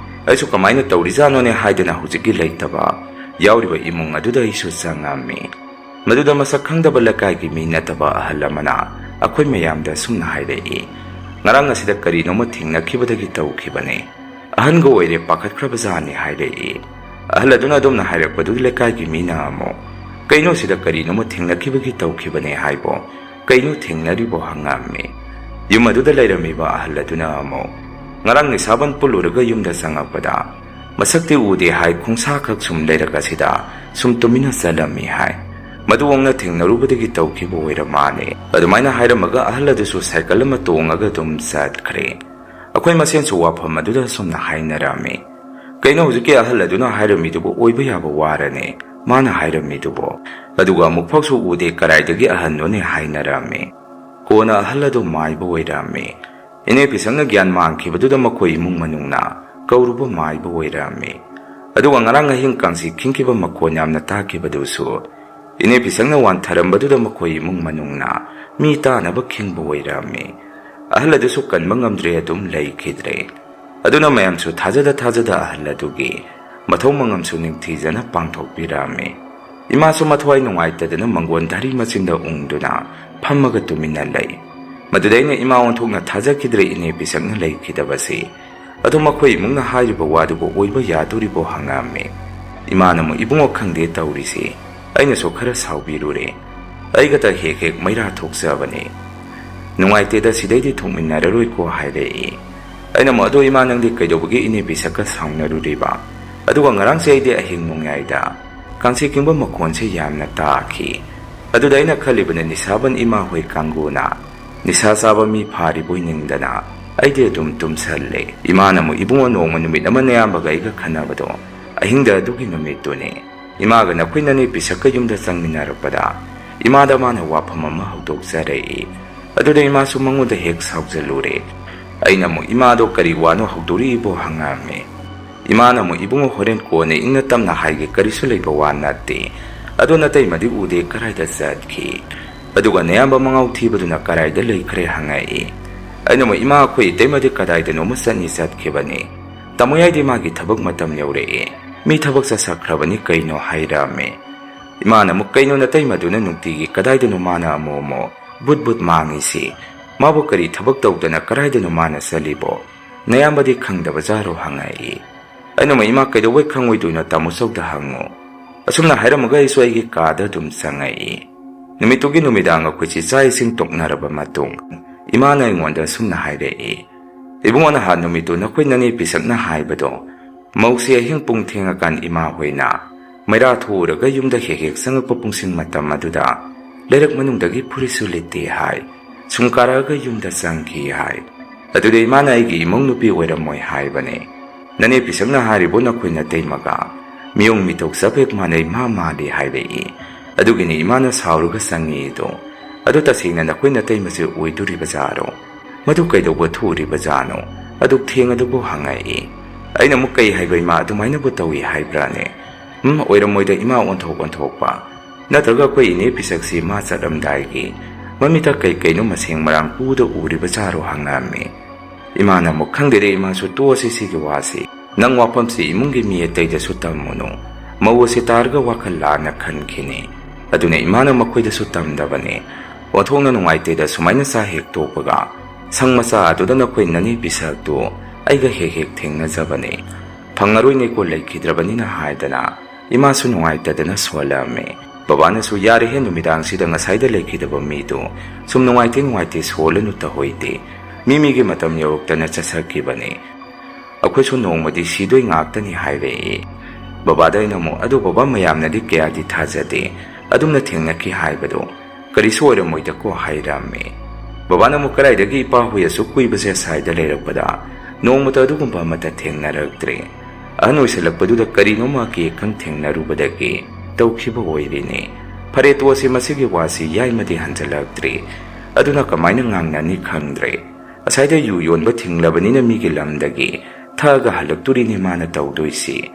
ꯑꯩꯁꯨ ꯀꯃꯥꯏꯅ ꯇꯧꯔꯤꯖꯥꯠꯅꯣꯅꯦ ꯍꯥꯏꯗꯅ ꯍꯧꯖꯤꯛꯀꯤ ꯂꯩꯇꯕ ꯌꯥꯎꯔꯤꯕ ꯏꯃꯨꯡ ꯑꯗꯨꯗ ꯑꯩꯁꯨ ꯆꯪꯉꯝꯃꯤ꯫ ꯃꯗꯨꯗ ꯃꯁꯛ ꯈꯪꯗꯕ ꯂꯩꯀꯥꯏꯒꯤ ꯃꯤ ꯅꯠꯇꯕ ꯑꯍꯜ ꯑꯃꯅ ꯑꯩꯈꯣꯏ ꯃꯌꯥꯝꯗ ꯑꯁꯨꯝꯅ ꯍꯥꯏꯔꯛꯏ, "ꯉꯔꯥꯡ ꯑꯁꯤꯗ ꯀꯔꯤꯅꯣꯃ ꯊꯦꯡꯅꯈꯤꯕꯗꯒꯤ ꯇꯧꯈꯤꯕꯅꯤ꯫ ꯑꯍꯟꯒ ꯑꯣꯏꯔꯦ, ꯄꯥꯈꯠꯈ꯭ꯔꯕꯖꯥꯠꯅꯤ ꯍꯥꯏꯔꯛꯏ꯫ ꯑꯍꯜ ꯑꯗꯨꯅ ꯑꯗꯨꯝꯅ ꯍꯥꯏꯔꯛꯄꯗꯨꯗ ꯂꯩꯀꯥꯏꯒꯤ ꯃꯤꯅ ꯑꯃꯨꯛ, "ꯀꯩꯅꯣ, ꯁꯤꯗ ꯀꯔꯤꯅꯣꯃ ꯊꯦꯡꯅꯈꯤꯕꯒꯤ ꯇꯧꯈꯤꯕꯅꯦ ꯍꯥꯏꯕꯣ? ꯀꯩꯅꯣ ꯊꯦꯡꯅꯔꯤꯕꯣ?" ꯍꯪꯉꯝꯃꯤ꯫ ꯌꯨꯝ ꯑꯗꯨꯗ ꯂꯩꯔꯝꯃꯤꯕ ꯑꯍꯜ ꯑꯗꯨꯅ ꯑꯃꯨꯛ, "ꯉꯔꯥꯡ ꯅꯤꯁꯥꯕꯟ ꯄꯨꯜꯂꯨꯔꯒ ꯌꯨꯝꯗ ꯆꯪꯉꯛꯄꯗ ꯃꯁꯛꯇꯤ ꯎꯗꯦ ꯍꯥꯏ, ꯈꯣꯡꯁꯥꯈꯛ ꯁꯨꯝ ꯂꯩꯔꯛ ꯑꯁꯤꯗ ꯁꯨꯝ ꯇꯨꯃꯤꯟꯅ ꯆꯠꯂꯝꯃꯤ ꯍꯥꯏ꯫ ꯃꯗꯨ ꯑꯣꯡꯅ ꯊꯦꯡꯅꯔꯨꯕꯗꯒꯤ ꯇꯧꯈꯤꯕ ꯑꯣꯏꯔ ꯃꯥꯜꯂꯦ"꯫ ꯑꯗꯨꯃꯥꯏꯅ ꯍꯥꯏꯔꯝꯃꯒ ꯑꯍꯜ ꯑꯗꯨꯁꯨ ꯁꯥꯏꯀꯜ ꯑꯃ ꯇꯣꯡꯉꯒ ꯑꯗꯨꯝ ꯆꯠꯈ꯭ꯔꯦ꯫ ꯑꯩꯈꯣꯏ ꯃꯁꯦꯟꯁꯨ ꯋꯥꯐꯝ ꯑꯗꯨꯗ ꯑꯁꯨꯝꯅ ꯍꯥꯏꯅꯔꯝꯃꯤ꯫ "ꯀꯩꯅꯣ, ꯍꯧꯖꯤꯛꯀꯤ ꯑꯍꯜ ꯑꯗꯨꯅ ꯍꯥꯏꯔꯝꯃꯤꯗꯨꯕꯨ ꯑꯣꯏꯕ ꯌꯥꯕ ꯋꯥꯔꯅꯦ? ꯃꯥꯅ ꯍꯥꯏꯔꯝꯃꯤꯗꯨꯕꯨ? ꯑꯗꯨꯒ ꯑꯃꯨꯛ ꯐꯥꯎꯁꯨ ꯎꯗꯦ, ꯀꯔꯥꯏꯗꯒꯤ ꯑꯍꯟꯅꯣꯅꯦ?" ꯍꯥꯏꯅꯔꯝꯃꯤ꯫ ꯀꯣꯟꯅ ꯑꯍꯜ ꯑꯗꯨ ꯃꯥꯏꯕ ꯑꯣꯏꯔꯝꯃꯤ꯫ ꯏꯅꯦ ꯄꯤꯁꯛꯅ ꯒ꯭ꯌꯥꯟ ꯃꯥꯡꯈꯤꯕꯗꯨꯗ ꯃꯈꯣꯏ ꯏꯃꯨꯡ ꯃꯅꯨꯡꯅ ꯀꯧꯔꯨꯕ ꯃꯥꯏꯕ ꯑꯣꯏꯔꯝꯃꯤ꯫ ꯑꯗꯨꯒ ꯉꯔꯥꯡ ꯑꯍꯤꯡ ꯀꯥꯡꯁꯤ ꯈꯤꯡꯈꯤꯕ ꯃꯈꯣꯟ ꯌꯥꯝꯅ ꯇꯥꯈꯤꯕꯗꯨꯁꯨ ꯏꯅꯦ ꯄꯤꯁꯛꯅ ꯋꯥꯟꯊꯔꯝꯕꯗꯨꯗ ꯃꯈꯣꯏ ꯏꯃꯨꯡ ꯃꯅꯨꯡꯅ ꯃꯤ ꯇꯥꯅꯕ ꯈꯤꯡꯕ ꯑꯣꯏꯔꯝꯃꯤ꯫ ꯑꯍꯜ ꯑꯗꯨꯁꯨ ꯀꯟꯕ ꯉꯝꯗ꯭ꯔꯦ, ꯑꯗꯨꯝ ꯂꯩꯈꯤꯗ꯭ꯔꯦ꯫ ꯑꯗꯨꯅ ꯃꯌꯥꯝꯁꯨ ꯊꯥꯖꯗ ꯊꯥꯖꯗ ꯑꯍꯜ ꯑꯗꯨꯒꯤ ꯃꯊꯧ ꯃꯉꯝꯁꯨ ꯅꯤꯡꯊꯤꯖꯅ ꯄꯥꯡꯊꯣꯛꯄꯤꯔꯝꯃꯤ꯫ ꯏꯃꯥꯁꯨ ꯃꯊ꯭ꯋꯥꯏ ꯅꯨꯡꯉꯥꯏꯇꯗꯅ ꯃꯪꯒꯣꯟ ꯙꯥꯔꯤ ꯃꯆꯤꯟꯗ ꯎꯪꯗꯨꯅ ꯐꯝꯃꯒ ꯇꯨꯃꯤꯟꯅ ꯂꯩ꯫ ꯃꯗꯨꯗ ꯑꯩꯅ ꯏꯃꯥ ꯑꯣꯟꯊꯣꯛꯅ ꯊꯥꯖꯈꯤꯗ꯭ꯔꯦ ꯏꯅꯦ ꯄꯤꯁꯛꯅ ꯂꯩꯈꯤꯗꯕꯁꯤ꯫ ꯑꯗꯣ ꯃꯈꯣꯏ ꯏꯃꯨꯡꯅ ꯍꯥꯏꯔꯤꯕ ꯋꯥꯗꯨꯕꯨ ꯑꯣꯏꯕ ꯌꯥꯗꯣꯔꯤꯕꯣ ꯍꯪꯉꯝꯃꯤ꯫ ꯏꯃꯥꯅ ꯑꯃꯨꯛ, "ꯏꯕꯨꯡꯉꯣ, ꯈꯪꯗꯦ ꯇꯧꯔꯤꯁꯤ꯫ ꯑꯩꯅꯁꯨ ꯈꯔ ꯁꯥꯎꯕꯤꯔꯨꯔꯦ꯫ ꯑꯩꯒꯇ ꯍꯦꯛ ꯍꯦꯛ ꯃꯩꯔꯥ ꯊꯣꯛꯆꯕꯅꯤ꯫ ꯅꯨꯡꯉꯥꯏꯇꯦꯗ, ꯁꯤꯗꯩꯗꯤ ꯊꯣꯛꯃꯤꯟꯅꯔꯔꯣꯏꯀꯣ" ꯍꯥꯏꯔꯛꯏ꯫ ꯑꯩꯅ ꯑꯃꯨꯛ, "ꯑꯗꯣ ꯏꯃꯥ, ꯅꯪꯗꯤ ꯀꯩꯗꯧꯕꯒꯤ ꯏꯅꯦ ꯄꯤꯁꯛꯀ ꯁꯥꯎꯅꯔꯨꯔꯤꯕ? ꯑꯗꯨꯒ ꯉꯔꯥꯡꯁꯦ ꯑꯩꯗꯤ ꯑꯍꯤꯡ ꯅꯣꯡꯌꯥꯏꯗ ꯀꯥꯡꯁꯤ ꯈꯤꯡꯕ ꯃꯈꯣꯟꯁꯦ ꯌꯥꯝꯅ ꯇꯥꯈꯤ꯫ ꯑꯗꯨꯗ ꯑꯩꯅ ꯈꯜꯂꯤꯕꯅ ꯅꯤꯁꯥꯕꯟ ꯏꯃꯥ ꯍꯣꯏ ꯀꯥꯡꯕꯨꯅ ꯅꯤꯁꯥ ꯆꯥꯕ ꯃꯤ ꯐꯥꯔꯤꯕꯣꯏ ꯅꯤꯡꯗꯅ ꯑꯩꯗꯤ ꯑꯗꯨꯝ ꯇꯨꯝꯁꯜꯂꯦ꯫ ꯏꯃꯥꯅ ꯑꯃꯨꯛ, ꯏꯕꯨꯡꯉꯣ, ꯅꯣꯡꯃ ꯅꯨꯃꯤꯠ ꯑꯃ ꯅꯌꯥꯝꯕꯒ ꯑꯩꯒ ꯈꯟꯅꯕꯗꯣ ꯑꯍꯤꯡꯗ ꯑꯗꯨꯒꯤ ꯅꯨꯃꯤꯠꯇꯨꯅꯦ꯫ ꯏꯃꯥꯒ ꯅꯈꯣꯏ ꯅꯅꯦ ꯄꯤꯁꯛꯀ ꯌꯨꯝꯗ ꯆꯪꯃꯤꯟꯅꯔꯛꯄꯗ ꯏꯃꯥꯗ ꯃꯥꯅ ꯋꯥꯐꯝ ꯑꯃ ꯍꯧꯗꯣꯛꯆꯔꯛꯏ꯫ ꯑꯗꯨꯗ ꯏꯃꯥꯁꯨ ꯃꯉꯣꯟꯗ ꯍꯦꯛ ꯁꯥꯎꯖꯜꯂꯨꯔꯦ꯫ ꯑꯩꯅ ꯑꯃꯨꯛ, ꯏꯃꯥꯗꯣ ꯀꯔꯤ ꯋꯥꯅꯣ ꯍꯧꯗꯣꯔꯛꯏꯕꯣ?" ꯍꯪꯉꯝꯃꯦ꯫ ꯏꯃꯥꯅ ꯑꯃꯨꯛ, "ꯏꯕꯨꯡꯉꯣ, ꯍꯣꯔꯦꯟ ꯀꯣꯟꯅ ꯏꯪꯅ ꯇꯞꯅ ꯍꯥꯏꯒꯦ, ꯀꯔꯤꯁꯨ ꯂꯩꯕ ꯋꯥ ꯅꯠꯇꯦ꯫ ꯑꯗꯣ ꯅꯇꯩꯃꯗꯤ ꯎꯗꯦ, ꯀꯔꯥꯏꯗ ꯆꯠꯈꯤ? ꯑꯗꯨꯒ ꯅꯌꯥꯝꯕ ꯃꯉꯥꯎ ꯊꯤꯕꯗꯨꯅ ꯀꯔꯥꯏꯗ ꯂꯩꯈ꯭ꯔꯦ?" ꯍꯪꯉꯛꯏ꯫ ꯑꯩꯅ ꯑꯃꯨꯛ, "ꯏꯃꯥ, ꯑꯩꯈꯣꯏ ꯏꯇꯩꯃꯗꯤ ꯀꯗꯥꯏꯗꯅꯣꯃ ꯆꯠꯅꯤ ꯆꯠꯈꯤꯕꯅꯤ꯫ ꯇꯥꯃꯣ ꯌꯥꯏꯗꯤ ꯃꯥꯒꯤ ꯊꯕꯛ ꯃꯇꯝ ꯌꯧꯔꯛꯑꯦ꯫ ꯃꯤ ꯊꯕꯛ ꯆꯠꯁꯈ꯭ꯔꯕꯅꯤ ꯀꯩꯅꯣ" ꯍꯥꯏꯔꯛꯑꯝꯃꯦ꯫ ꯏꯃꯥꯅ ꯑꯃꯨꯛ, "ꯀꯩꯅꯣ ꯅꯇꯩꯃꯗꯨꯅ ꯅꯨꯡꯇꯤꯒꯤ ꯀꯗꯥꯏꯗꯅꯣ ꯃꯥꯅ ꯑꯃꯨꯛ ꯑꯃꯨꯛ ꯕꯨꯠ ꯕꯨꯠ ꯃꯥꯡꯉꯤꯁꯤ? ꯃꯥꯕꯨ ꯀꯔꯤ ꯊꯕꯛ ꯇꯧꯗꯅ ꯀꯗꯥꯏꯗꯅꯣ ꯃꯥꯅ ꯆꯠꯂꯤꯕꯣ? "ꯅꯌꯥꯝꯕꯗꯤ ꯈꯪꯗꯕ ꯖꯥꯔꯣ?" ꯍꯪꯉꯛꯏ꯫ ꯑꯩꯅ ꯑꯃꯨꯛ, "ꯏꯃꯥ, ꯀꯩꯗꯧꯕꯩ ꯈꯪꯉꯣꯏꯗꯣꯏꯅꯣ? ꯇꯥꯃꯣ ꯆꯧꯗ ꯍꯪꯉꯨ"꯫ ꯑꯁꯨꯝꯅ ꯍꯥꯏꯔꯝꯃꯒ ꯑꯩꯁꯨ ꯑꯩꯒꯤ ꯀꯥꯗ ꯑꯗꯨꯝ ꯆꯪꯉꯛꯏ꯫ ꯅꯨꯃꯤꯠꯇꯨꯒꯤ ꯅꯨꯃꯤꯗꯥꯡ ꯑꯩꯈꯣꯏꯁꯤ ꯆꯥꯛ ꯏꯁꯤꯡ ꯇꯣꯛꯅꯔꯕ ꯃꯇꯨꯡ, ꯏꯃꯥꯅ ꯑꯩꯉꯣꯟꯗ ꯑꯁꯨꯝꯅ ꯍꯥꯏꯔꯛꯏ, "ꯏꯕꯨꯡꯉꯣ, ꯅꯍꯥꯟ ꯅꯨꯃꯤꯠꯇꯨ ꯅꯈꯣꯏ ꯅꯅꯦ ꯄꯤꯁꯛꯅ ꯍꯥꯏꯕꯗꯣ, ꯃꯧꯁꯤ ꯑꯍꯤꯡ ꯄꯨꯡ ꯊꯦꯡꯉꯀꯥꯟ ꯏꯃꯥ ꯍꯣꯏꯅ ꯃꯩꯔꯥ ꯊꯣꯛꯎꯔꯒ ꯌꯨꯝꯗ ꯍꯦꯛ ꯍꯦꯛ ꯆꯪꯉꯛꯄ ꯄꯨꯡꯁꯤꯡ ꯃꯇꯝ ꯑꯗꯨꯗ ꯂꯩꯔꯛ ꯃꯅꯨꯡꯗꯒꯤ ꯐꯨꯔꯤꯠꯁꯨ ꯂꯤꯠꯇꯦ ꯍꯥꯏ, ꯁꯨꯝ ꯀꯥꯔꯛꯑꯒ ꯌꯨꯝꯗ ꯆꯪꯈꯤ ꯍꯥꯏ꯫ ꯑꯗꯨꯗ ꯏꯃꯥꯅ ꯑꯩꯒꯤ ꯏꯃꯧ ꯅꯨꯄꯤ ꯑꯣꯏꯔꯝꯃꯣꯏ ꯍꯥꯏꯕꯅꯦ꯫ ꯅꯅꯦ ꯄꯤꯁꯛꯅ ꯍꯥꯏꯔꯤꯕꯣ ꯅꯈꯣꯏ ꯅꯇꯩꯃꯒ? ꯃꯤꯑꯣꯡ ꯃꯤꯇꯧ ꯆꯞ ꯍꯦꯛ ꯃꯥꯟꯅꯩ, ꯃꯥ ꯃꯥꯜꯂꯤ" ꯍꯥꯏꯔꯛꯏ꯫ ꯑꯗꯨꯒꯤꯅꯤ ꯏꯃꯥꯅ ꯁꯥꯎꯔꯒ ꯆꯪꯉꯤꯗꯣ꯫ "ꯑꯗꯨ ꯇꯁꯦꯡꯅ ꯅꯈꯣꯏ ꯅꯇꯩꯃꯁꯦ ꯑꯣꯏꯗꯣꯔꯤꯕ ꯖꯥꯔꯣ? ꯃꯗꯨ ꯀꯩꯗꯧꯕ ꯊꯣꯛꯎꯔꯤꯕ ꯖꯥꯠꯅꯣ? ꯑꯗꯨꯛ ꯊꯦꯡꯉꯗꯨꯕꯨ?" ꯍꯪꯉꯛꯏ꯫ ꯑꯩꯅ ꯑꯃꯨꯛ, "ꯀꯩ ꯍꯥꯏꯕ ꯏꯃꯥ, ꯑꯗꯨꯃꯥꯏꯅꯕꯨ ꯇꯧꯏ ꯍꯥꯏꯕ꯭ꯔꯥꯅꯦ? ꯎꯝ, ꯑꯣꯏꯔꯝꯃꯣꯏꯗ ꯏꯃꯥ, ꯑꯣꯟꯊꯣꯛ ꯑꯣꯟꯊꯣꯛꯄ꯫ ꯅꯠꯇ꯭ꯔꯒ ꯑꯩꯈꯣꯏ ꯏꯅꯦ ꯄꯤꯁꯛꯁꯤ ꯃꯥ ꯆꯠꯂꯝꯗꯥꯏꯒꯤ ꯃꯃꯤꯠꯇ ꯀꯩ ꯀꯩꯅꯣ ꯃꯁꯦꯡ ꯃꯔꯥꯡ ꯄꯨꯗ ꯎꯔꯤꯕ ꯖꯥꯔꯣ?" ꯍꯪꯉꯛꯑꯝꯃꯤ꯫ ꯏꯃꯥꯅ ꯑꯃꯨꯛ, "ꯈꯪꯗꯦꯗ ꯏꯃꯥꯁꯨ, ꯇꯣꯛꯑꯁꯤ ꯁꯤꯒꯤ ꯋꯥꯁꯤ꯫ ꯅꯪ ꯋꯥꯐꯝꯁꯤ ꯏꯃꯨꯡꯒꯤ ꯃꯤ ꯑꯇꯩꯗꯁꯨ ꯇꯝꯃꯨꯅꯨ꯫ ꯃꯧ ꯑꯁꯤ ꯇꯥꯔꯒ ꯋꯥꯈꯜ ꯂꯥꯟꯅ ꯈꯟꯈꯤꯅꯤ꯫ ꯑꯗꯨꯅ ꯏꯃꯥꯅ ꯃꯈꯣꯏꯗꯁꯨ ꯇꯝꯗꯕꯅꯤ꯫ ꯑꯣꯟꯊꯣꯛꯅ ꯅꯨꯡꯉꯥꯏꯇꯦꯗ ꯁꯨꯃꯥꯏꯅ ꯆꯥ ꯍꯦꯛ ꯇꯣꯛꯄꯒ꯫ ꯁꯪ ꯃꯆꯥ ꯑꯗꯨꯗ ꯅꯈꯣꯏ ꯅꯅꯦ ꯄꯤꯁꯛꯇꯨ ꯑꯩꯒ ꯍꯦꯛ ꯍꯦꯛ ꯊꯦꯡꯅꯖꯕꯅꯤ꯫ ꯐꯪꯉꯔꯣꯏꯅꯦꯀꯣ ꯂꯩꯈꯤꯗ꯭ꯔꯕꯅꯤꯅ" ꯍꯥꯏꯗꯅ ꯏꯃꯥꯁꯨ ꯅꯨꯡꯉꯥꯏꯇꯗꯅ ꯁꯣꯜꯂꯝꯃꯤ꯫ ꯕꯕꯥꯅꯁꯨ, "ꯌꯥꯔꯦꯍꯦ, ꯅꯨꯃꯤꯗꯥꯡꯁꯤꯗ ꯉꯁꯥꯏꯗ ꯂꯩꯈꯤꯗꯕ ꯃꯤꯗꯨ ꯁꯨꯝ ꯅꯨꯡꯉꯥꯏꯇꯦ ꯅꯨꯡꯉꯥꯏꯇꯦ ꯁꯣꯜꯂꯅꯨ ꯇꯍꯣꯏꯗꯦ꯫ ꯃꯤ ꯃꯤꯒꯤ ꯃꯇꯝ ꯌꯧꯔꯛꯇꯅ ꯆꯠꯆꯈꯤꯕꯅꯤ꯫ ꯑꯩꯈꯣꯏꯁꯨ ꯅꯣꯡꯃꯗꯤ ꯁꯤꯗꯣꯏ ꯉꯥꯛꯇꯅꯤ" ꯍꯥꯏꯔꯛꯏ꯫ ꯕꯕꯥꯗ ꯑꯩꯅ ꯑꯃꯨꯛ, "ꯑꯗꯨ ꯕꯕꯥ, ꯃꯌꯥꯝꯅꯗꯤ ꯀꯌꯥꯗꯤ ꯊꯥꯖꯗꯦ, ꯑꯗꯨꯝꯅ ꯊꯦꯡꯅꯈꯤ ꯍꯥꯏꯕꯗꯣ꯫ ꯀꯔꯤꯁꯨ ꯑꯣꯏꯔꯝꯃꯣꯏꯗꯀꯣ" ꯍꯥꯏꯔꯝꯃꯤ꯫ ꯕꯕꯥꯅ ꯑꯃꯨꯛ, "ꯀꯗꯥꯏꯗꯒꯤ ꯏꯄꯥ ꯍꯣꯏ ꯑꯁꯨꯛ ꯀꯨꯏꯕꯁꯦ ꯑꯁꯥꯏꯗ ꯂꯩꯔꯛꯄꯗ ꯅꯣꯡꯃꯇ ꯑꯗꯨꯒꯨꯝꯕ ꯑꯃꯠꯇ ꯊꯦꯡꯅꯔꯛꯇ꯭ꯔꯦ꯫ ꯑꯍꯟ ꯑꯣꯏꯁꯜꯂꯛꯄꯗꯨꯗ ꯀꯔꯤꯅꯣꯃ ꯑꯀꯤ ꯑꯈꯪ ꯊꯦꯡꯅꯔꯨꯕꯗꯒꯤ ꯇꯧꯈꯤꯕ ꯑꯣꯏꯔꯤꯅꯤ꯫ ꯐꯔꯦ, ꯇꯣꯛꯑꯁꯤ, ꯃꯁꯤꯒꯤ ꯋꯥꯁꯤ ꯌꯥꯏꯃꯗꯤ ꯍꯟꯖꯜꯂꯛꯇ꯭ꯔꯤ꯫ ꯑꯗꯨꯅ ꯀꯃꯥꯏꯅ ꯉꯥꯡꯅꯅꯤ ꯈꯪꯗ꯭ꯔꯦ꯫ ꯑꯁꯥꯏꯗ ꯌꯨ ꯌꯣꯟꯕ ꯊꯤꯡꯂꯕꯅꯤꯅ ꯃꯤꯒꯤ ꯂꯝꯗꯒꯤ ꯊꯛꯑꯒ ꯍꯜꯂꯛꯇꯣꯔꯤꯅꯤ ꯃꯥꯅ ꯇꯧꯗꯣꯏꯁꯤ꯫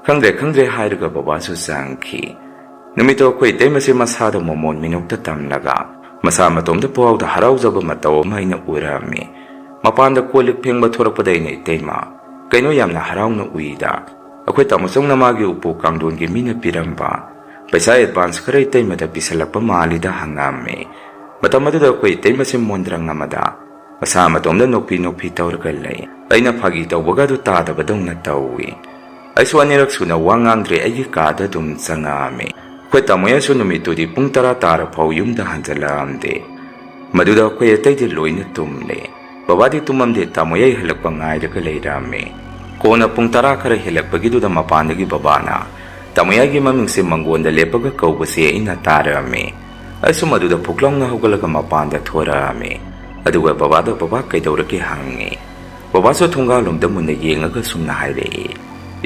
ꯈꯪꯗ꯭ꯔꯦ, ꯈꯪꯗ꯭ꯔꯦ" ꯍꯥꯏꯔꯒ ꯕꯕꯥꯁꯨ ꯆꯪꯈꯤ꯫ ꯅꯨꯃꯤꯠꯇꯣ ꯑꯩꯈꯣꯏ ꯏꯇꯩꯃꯁꯦ ꯃꯁꯥꯗ ꯃꯣꯃꯣꯟ ꯃꯤꯅꯣꯛꯇ ꯇꯝꯂꯒ ꯃꯁꯥ ꯃꯇꯣꯝꯇ ꯄꯨꯍꯥꯎꯗ ꯍꯔꯥꯎꯖꯕ ꯃꯇꯧ ꯑꯃ ꯑꯩꯅ ꯎꯔꯝꯃꯤ꯫ ꯃꯄꯥꯟꯗ ꯀꯣꯜ ꯂꯤꯛ ꯐꯦꯡꯕ ꯊꯣꯔꯛꯄꯗ ꯑꯩꯅ, "ꯏꯇꯩꯃ, ꯀꯩꯅꯣ ꯌꯥꯝꯅ ꯍꯔꯥꯎꯅ ꯎꯏꯗ?" ꯑꯩꯈꯣꯏ ꯇꯥꯃꯣꯆꯧꯅ ꯃꯥꯒꯤ ꯎꯄꯨ ꯀꯥꯡꯊꯣꯟꯒꯤ ꯃꯤꯅ ꯄꯤꯔꯝꯕ ꯄꯩꯁꯥ ꯑꯦꯗꯚꯥꯟꯁ ꯈꯔ ꯏꯇꯩꯃꯗ ꯄꯤꯁꯜꯂꯛꯄ ꯃꯥꯜꯂꯤꯗ ꯍꯪꯉꯝꯃꯤ꯫ ꯃꯇꯝ ꯑꯗꯨꯗ ꯑꯩꯈꯣꯏ ꯏꯇꯩꯃꯁꯦ ꯃꯣꯟꯗ꯭ꯔꯪ ꯑꯃꯗ ꯃꯁꯥ ꯃꯇꯣꯝꯗ ꯅꯣꯛꯄꯤ ꯅꯣꯛꯄꯤ ꯇꯧꯔꯒ ꯂꯩ꯫ ꯑꯩꯅ ꯐꯥꯒꯤ ꯇꯧꯕꯒ ꯑꯗꯨ ꯇꯥꯗꯕꯗꯧꯅ ꯇꯧꯏ꯫ ꯑꯩꯁꯨ ꯑꯅꯤꯔꯛ ꯁꯨꯅ ꯋꯥ ꯉꯥꯡꯗ꯭ꯔꯦ, ꯑꯩꯒꯤ ꯀꯥꯗ ꯑꯗꯨꯝ ꯆꯪꯉꯛꯑꯝꯃꯤ꯫ ꯑꯩꯈꯣꯏ ꯇꯥꯃꯣꯌꯥꯏꯁꯨ ꯅꯨꯃꯤꯠꯇꯨꯗꯤ ꯄꯨꯡ ꯇꯔꯥ ꯇꯥꯔꯐꯥꯎ ꯌꯨꯝꯗ ꯍꯟꯖꯜꯂꯛꯑꯝꯗꯦ꯫ ꯃꯗꯨꯗ ꯑꯩꯈꯣꯏ ꯑꯇꯩꯗꯤ ꯂꯣꯏꯅ ꯇꯨꯝꯂꯦ꯫ ꯕꯕꯥꯗꯤ ꯇꯨꯝꯃꯝꯗꯦ, ꯇꯥꯃꯣꯌꯥꯏ ꯍꯜꯂꯛꯄ ꯉꯥꯏꯔꯒ ꯂꯩꯔꯝꯃꯤ꯫ ꯀꯣꯟꯅ ꯄꯨꯡ ꯇꯔꯥ ꯈꯔ ꯍꯦꯜꯂꯛꯄꯒꯤꯗꯨꯗ ꯃꯄꯥꯟꯗꯒꯤ ꯕꯕꯥꯅ ꯇꯥꯃꯣꯌꯥꯏꯒꯤ ꯃꯃꯤꯡꯁꯦ ꯃꯪꯒꯣꯟꯗ ꯂꯦꯞꯄꯒ ꯀꯧꯕꯁꯦ ꯑꯩꯅ ꯇꯥꯔꯛꯑꯝꯃꯤ꯫ ꯑꯩꯁꯨ ꯃꯗꯨꯗ ꯐꯨꯛ ꯂꯥꯎꯅ ꯍꯧꯒꯠꯂꯒ ꯃꯄꯥꯟꯗ ꯊꯣꯔꯛꯑꯝꯃꯤ꯫ ꯑꯗꯨꯒ ꯕꯕꯥꯗ "ꯕꯕꯥ, ꯀꯩꯗꯧꯔꯒꯦ?" ꯍꯪꯉꯤ꯫ ꯕꯕꯥꯁꯨ ꯊꯣꯡꯒꯥꯜꯂꯣꯝꯗ ꯃꯨꯟꯅ ꯌꯦꯡꯉꯒ ꯁꯨꯝꯅ ꯍꯥꯏꯔꯛꯏ,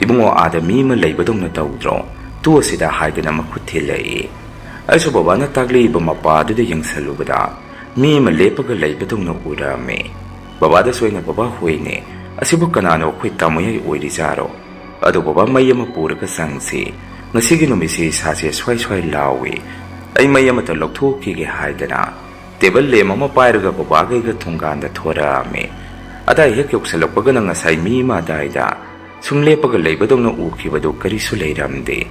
"ꯏꯕꯨꯡꯉꯣ, ꯑꯥꯗ ꯃꯤ ꯑꯃ ꯂꯩꯕꯗꯧꯅ ꯇꯧꯗ꯭ꯔꯣ? ꯇꯨ ꯑꯁꯤꯗ" ꯍꯥꯏꯗꯅ ꯃꯈꯨꯠ ꯊꯤꯜꯂꯛꯏ꯫ ꯑꯩꯁꯨ ꯕꯕꯥꯅ ꯇꯥꯛꯂꯛꯏꯕ ꯃꯄꯥ ꯑꯗꯨꯗ ꯌꯦꯡꯁꯜꯂꯨꯕꯗ ꯃꯤ ꯑꯃ ꯂꯦꯞꯄꯒ ꯂꯩꯕꯗꯧꯅ ꯎꯔꯝꯃꯤ꯫ ꯕꯕꯥꯗꯁꯨ ꯑꯩꯅ, "ꯕꯕꯥ, ꯍꯣꯏꯅꯦ, ꯑꯁꯤꯕꯨ ꯀꯅꯥꯅꯣ? ꯑꯩꯈꯣꯏ ꯇꯥꯃꯣꯌꯥꯏ ꯑꯣꯏꯔꯤꯖꯥꯔꯣ? ꯑꯗꯣ ꯕꯕꯥ, ꯃꯩ ꯑꯃ ꯄꯨꯔꯒ ꯆꯪꯁꯤ꯫ ꯉꯁꯤꯒꯤ ꯅꯨꯃꯤꯠꯁꯤ ꯏꯁꯥꯁꯦ ꯁ꯭ꯋꯥꯏ ꯁ꯭ꯋꯥꯏ ꯂꯥꯎꯏ꯫ ꯑꯩ ꯃꯩ ꯑꯃꯇ ꯂꯧꯊꯣꯛꯈꯤꯒꯦ" ꯍꯥꯏꯗꯅ ꯇꯦꯕꯜ ꯂꯦꯝ ꯑꯃ ꯄꯥꯏꯔꯒ ꯕꯕꯥꯒ ꯑꯩꯒ ꯊꯣꯡꯒꯥꯟꯗ ꯊꯣꯔꯛꯑꯝꯃꯤ꯫ ꯑꯗꯥꯏ ꯍꯦꯛ ꯌꯧꯁꯜꯂꯛꯄꯒꯅ ꯉꯁꯥꯏ ꯃꯤ ꯑꯃ ꯑꯗꯥꯏꯗ ꯁꯨꯝ ꯂꯦꯞꯄꯒ ꯂꯩꯕꯗꯧꯅ ꯎꯈꯤꯕꯗꯨ ꯀꯔꯤꯁꯨ ꯂꯩꯔꯝꯗꯦ꯫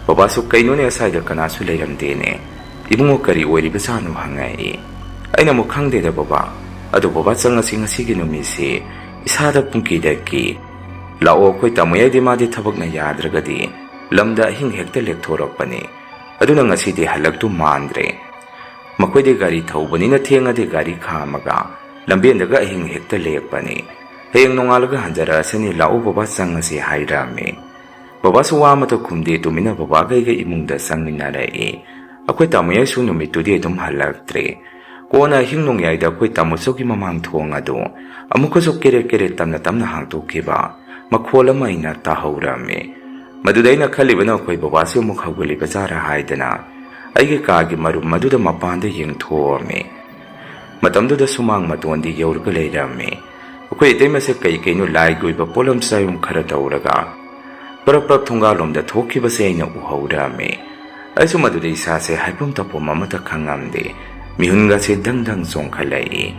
ꯕꯕꯥꯁꯨ, "ꯀꯩꯅꯣꯅꯦ, ꯑꯁꯥꯏꯗ ꯀꯅꯥꯁꯨ ꯂꯩꯔꯝꯗꯦꯅꯦ꯫ ꯏꯕꯨꯡꯉꯣ, ꯀꯔꯤ ꯑꯣꯏꯔꯤꯕꯖꯥꯠꯅꯣ?" ꯍꯪꯉꯛꯏ꯫ ꯑꯩꯅ ꯑꯃꯨꯛ, "ꯈꯪꯗꯦꯗ ꯕꯕꯥ, ꯑꯗꯣ ꯕꯕꯥ, ꯆꯪꯉꯁꯤ, ꯉꯁꯤꯒꯤ ꯅꯨꯃꯤꯠꯁꯤ ꯏꯁꯥꯗ ꯄꯨꯡꯀꯤꯗ ꯀꯤ꯫ ꯂꯥꯛꯑꯣ, ꯑꯩꯈꯣꯏ ꯇꯥꯃꯣꯌꯥꯏꯗꯤ ꯃꯥꯗꯤ ꯊꯕꯛꯅ ꯌꯥꯗ꯭ꯔꯒꯗꯤ ꯂꯝꯗ ꯑꯍꯤꯡ ꯍꯦꯛꯇ ꯂꯦꯛꯊꯣꯔꯛꯄꯅꯤ꯫ ꯑꯗꯨꯅ ꯉꯁꯤꯗꯤ ꯍꯜꯂꯛꯇꯨ ꯃꯥꯟꯗ꯭ꯔꯦ꯫ ꯃꯈꯣꯏꯗꯤ ꯒꯥꯔꯤ ꯊꯧꯕꯅꯤꯅ ꯊꯦꯡꯉꯗꯤ ꯒꯥꯔꯤ ꯈꯥꯝꯃꯒ ꯂꯝꯕꯦꯟꯗꯒ ꯑꯍꯤꯡ ꯍꯦꯛꯇ ꯂꯦꯛꯄꯅꯤ꯫ ꯍꯌꯦꯡ ꯅꯣꯡꯉꯥꯜꯂꯒ ꯍꯟꯖꯔꯛꯑꯁꯅꯤ, ꯂꯥꯛꯑꯣ ꯕꯕꯥ, ꯆꯪꯉꯁꯤ" ꯍꯥꯏꯔꯝꯃꯤ꯫ ꯕꯕꯥꯁꯨ ꯋꯥ ꯑꯃꯇ ꯈꯨꯝꯗꯦ, ꯇꯨꯃꯤꯟꯅ ꯕꯕꯥꯒ ꯑꯩꯒ ꯏꯃꯨꯡꯗ ꯆꯪꯃꯤꯟꯅꯔꯛꯏ꯫ ꯑꯩꯈꯣꯏ ꯇꯥꯃꯣꯌꯥꯏꯁꯨ ꯅꯨꯃꯤꯠꯇꯨꯗꯤ ꯑꯗꯨꯝ ꯍꯜꯂꯛꯇ꯭ꯔꯦ꯫ ꯀꯣꯟꯅ ꯑꯍꯤꯡ ꯅꯣꯡꯌꯥꯏꯗ ꯑꯩꯈꯣꯏ ꯇꯥꯃꯣꯆꯧꯒꯤ ꯃꯃꯥꯡ ꯊꯣꯡ ꯑꯗꯨ ꯑꯃꯨꯛꯀꯁꯨ ꯀꯦꯔꯦ ꯀꯦꯔꯦ ꯇꯞꯅ ꯇꯞꯅ ꯍꯥꯡꯗꯣꯛꯈꯤꯕ ꯃꯈꯣꯜ ꯑꯃ ꯑꯩꯅ ꯇꯥꯍꯧꯔꯝꯃꯤ꯫ ꯃꯗꯨꯗ ꯑꯩꯅ ꯈꯜꯂꯤꯕꯅ ꯑꯩꯈꯣꯏ ꯕꯕꯥꯁꯤ ꯑꯃꯨꯛ ꯍꯧꯒꯠꯂꯤꯕ ꯖꯥꯔꯥ ꯍꯥꯏꯗꯅ ꯑꯩꯒꯤ ꯀꯥꯒꯤ ꯃꯔꯨꯝ ꯑꯗꯨꯗ ꯃꯄꯥꯟꯗ ꯌꯦꯡꯊꯣꯛꯑꯝꯃꯤ꯫ ꯃꯇꯝꯗꯨꯗ ꯁꯨꯃꯥꯡ ꯃꯇꯣꯟꯗꯤ ꯌꯧꯔꯒ ꯂꯩꯔꯝꯃꯤ꯫ ꯑꯩꯈꯣꯏ ꯏꯇꯩꯃꯁꯦ ꯀꯩ ꯀꯩꯅꯣ ꯂꯥꯏꯒꯤ ꯑꯣꯏꯕ ꯄꯣꯠꯂꯝ ꯆꯥꯌꯣꯝ ꯈꯔ ꯇꯧꯔꯒ ꯄꯔꯞ ꯄꯔꯞ ꯊꯣꯡꯒꯥꯜꯂꯣꯝꯗ ꯊꯣꯛꯈꯤꯕꯁꯦ ꯑꯩꯅ ꯎꯍꯧꯔꯝꯃꯤ꯫ ꯑꯩꯁꯨ ꯃꯗꯨꯗ ꯏꯁꯥꯁꯦ ꯍꯥꯏꯐꯝ ꯇꯧꯐꯝ ꯑꯃꯠꯇ ꯈꯪꯉꯝꯗꯦ꯫ ꯃꯤꯍꯨꯟꯒꯁꯦ ꯗꯪ ꯗꯪ ꯆꯣꯡꯈꯠꯂꯛꯏ꯫